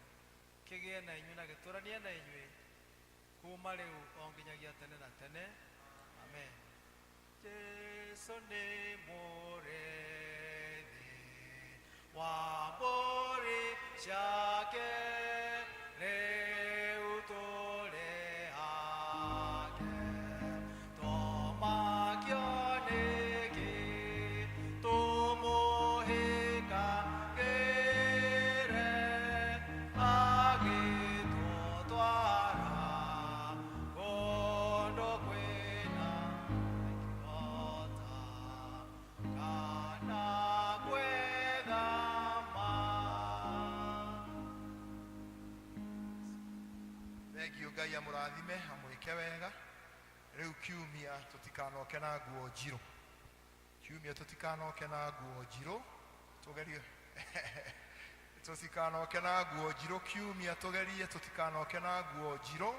kĩgĩe na inyuĩ na gĩtũranie na inyuĩ kuma rĩu o nginyagia tene na tene. Amen. Jesu nĩ mũrĩithi wa mbũri ciake rĩu. Thengiũ, Ngai amũrathime, amwĩke wega. Rĩu kiumia tũtikanoke na nguo njirũ. Kiumia tũtikanoke na nguo njirũ, tũgerie tũtikanoke na nguo njirũ. Kiumia tũgerie tũtikanoke na nguo njirũ,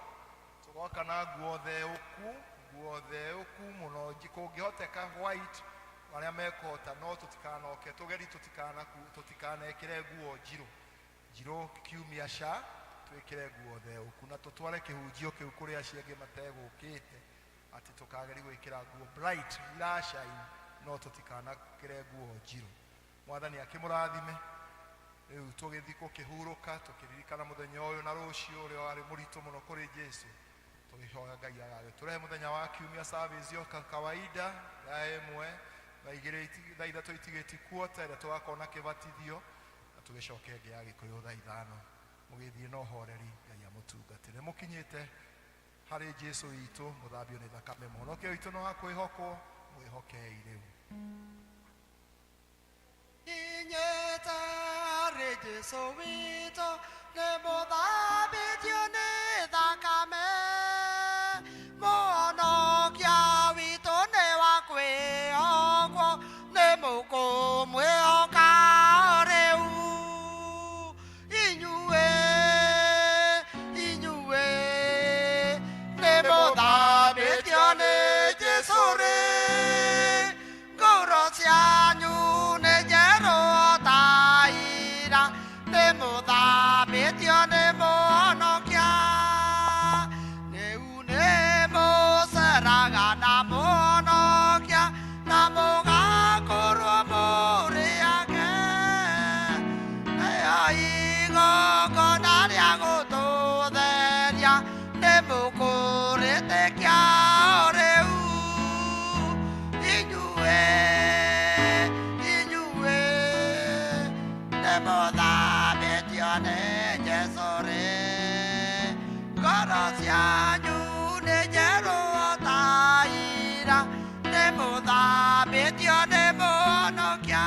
tũgoka na nguo theũku, nguo theũku mũno, kũngĩhoteka white arĩa mekũhota, no tũtikanoke, tũgerie tũtikanekĩre nguo njirũ njirũ kiumia ca twĩkĩre nguo theũku na tũtware kĩhunjio kĩu kũrĩ acio angĩ mategũkĩte atĩ tũkageria gwĩkĩra nguo bright irashine, no tũtikanakĩre nguo njirũ. Mwathani akĩmũrathime. Rĩu tũgĩthiĩ gũkĩhurũka tũkĩririkana mũthenya ũyũ na rũciũ ũrĩa warĩ mũritũ mũno kũrĩ Jesu, tũgĩhoya Ngai agagĩtũrehe mũthenya wa kiumia service yo kawaida thaa 1, thaa 2, thaa 3 itigĩti quarter ĩrĩa tũgakorwo na kĩbatithio, na tũgĩcoke ĩngĩ ya Gĩkũyũ thaa 5. Mũgĩthiĩ na ũhoreri, Ngai amũtungatĩre. Mũkinyĩte harĩ Jesu witũ, mũthambio nĩ thakame, mũhonokia witũ no wa kwĩhokwo, mwĩhokei rĩu. Kinyĩte harĩ Jesu witũ, nĩ mũthambĩtio nĩ thakame, mũhonokia witũ nĩ wa kwĩhokwo, nĩ mũkũmwĩhoka rĩu. Inyuĩ, inyuĩ nĩ mũthambĩtio nĩ Jesu rĩ, ngoro cianyu nĩ njerũ ta ira, nĩ mũthambĩtio nĩ mũhonokia. Rĩu nĩ mũceraga na mũhonokia, na mũgakorwo mũrĩ ake, nĩyo igongona rĩa gũtũtheria, nĩ mũkũrĩtĩkia rĩu. Inyuĩ, inyuĩ nĩ mũthambĩtio nĩ Jesu rĩ, ngoro cianyu nĩ njerũ ta ira, nĩ mũthambĩtio nĩ mũhonokia.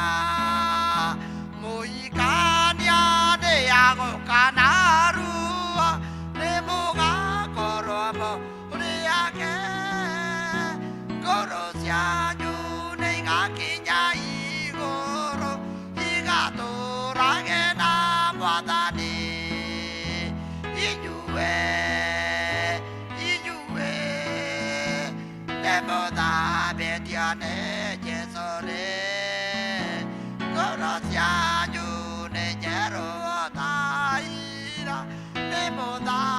Mũikania nĩ agũka narua, nĩ mũgakorwo mũrĩ ake, ngoro cianyu nĩ igakinya igũrũ, igatũrage na Mwathani. Inyuĩ, inyuĩ nĩ mũthambĩtio nĩ Jesu rĩ, ngoro cianyu nĩ njerũ ta ira, nĩ mũthambĩtio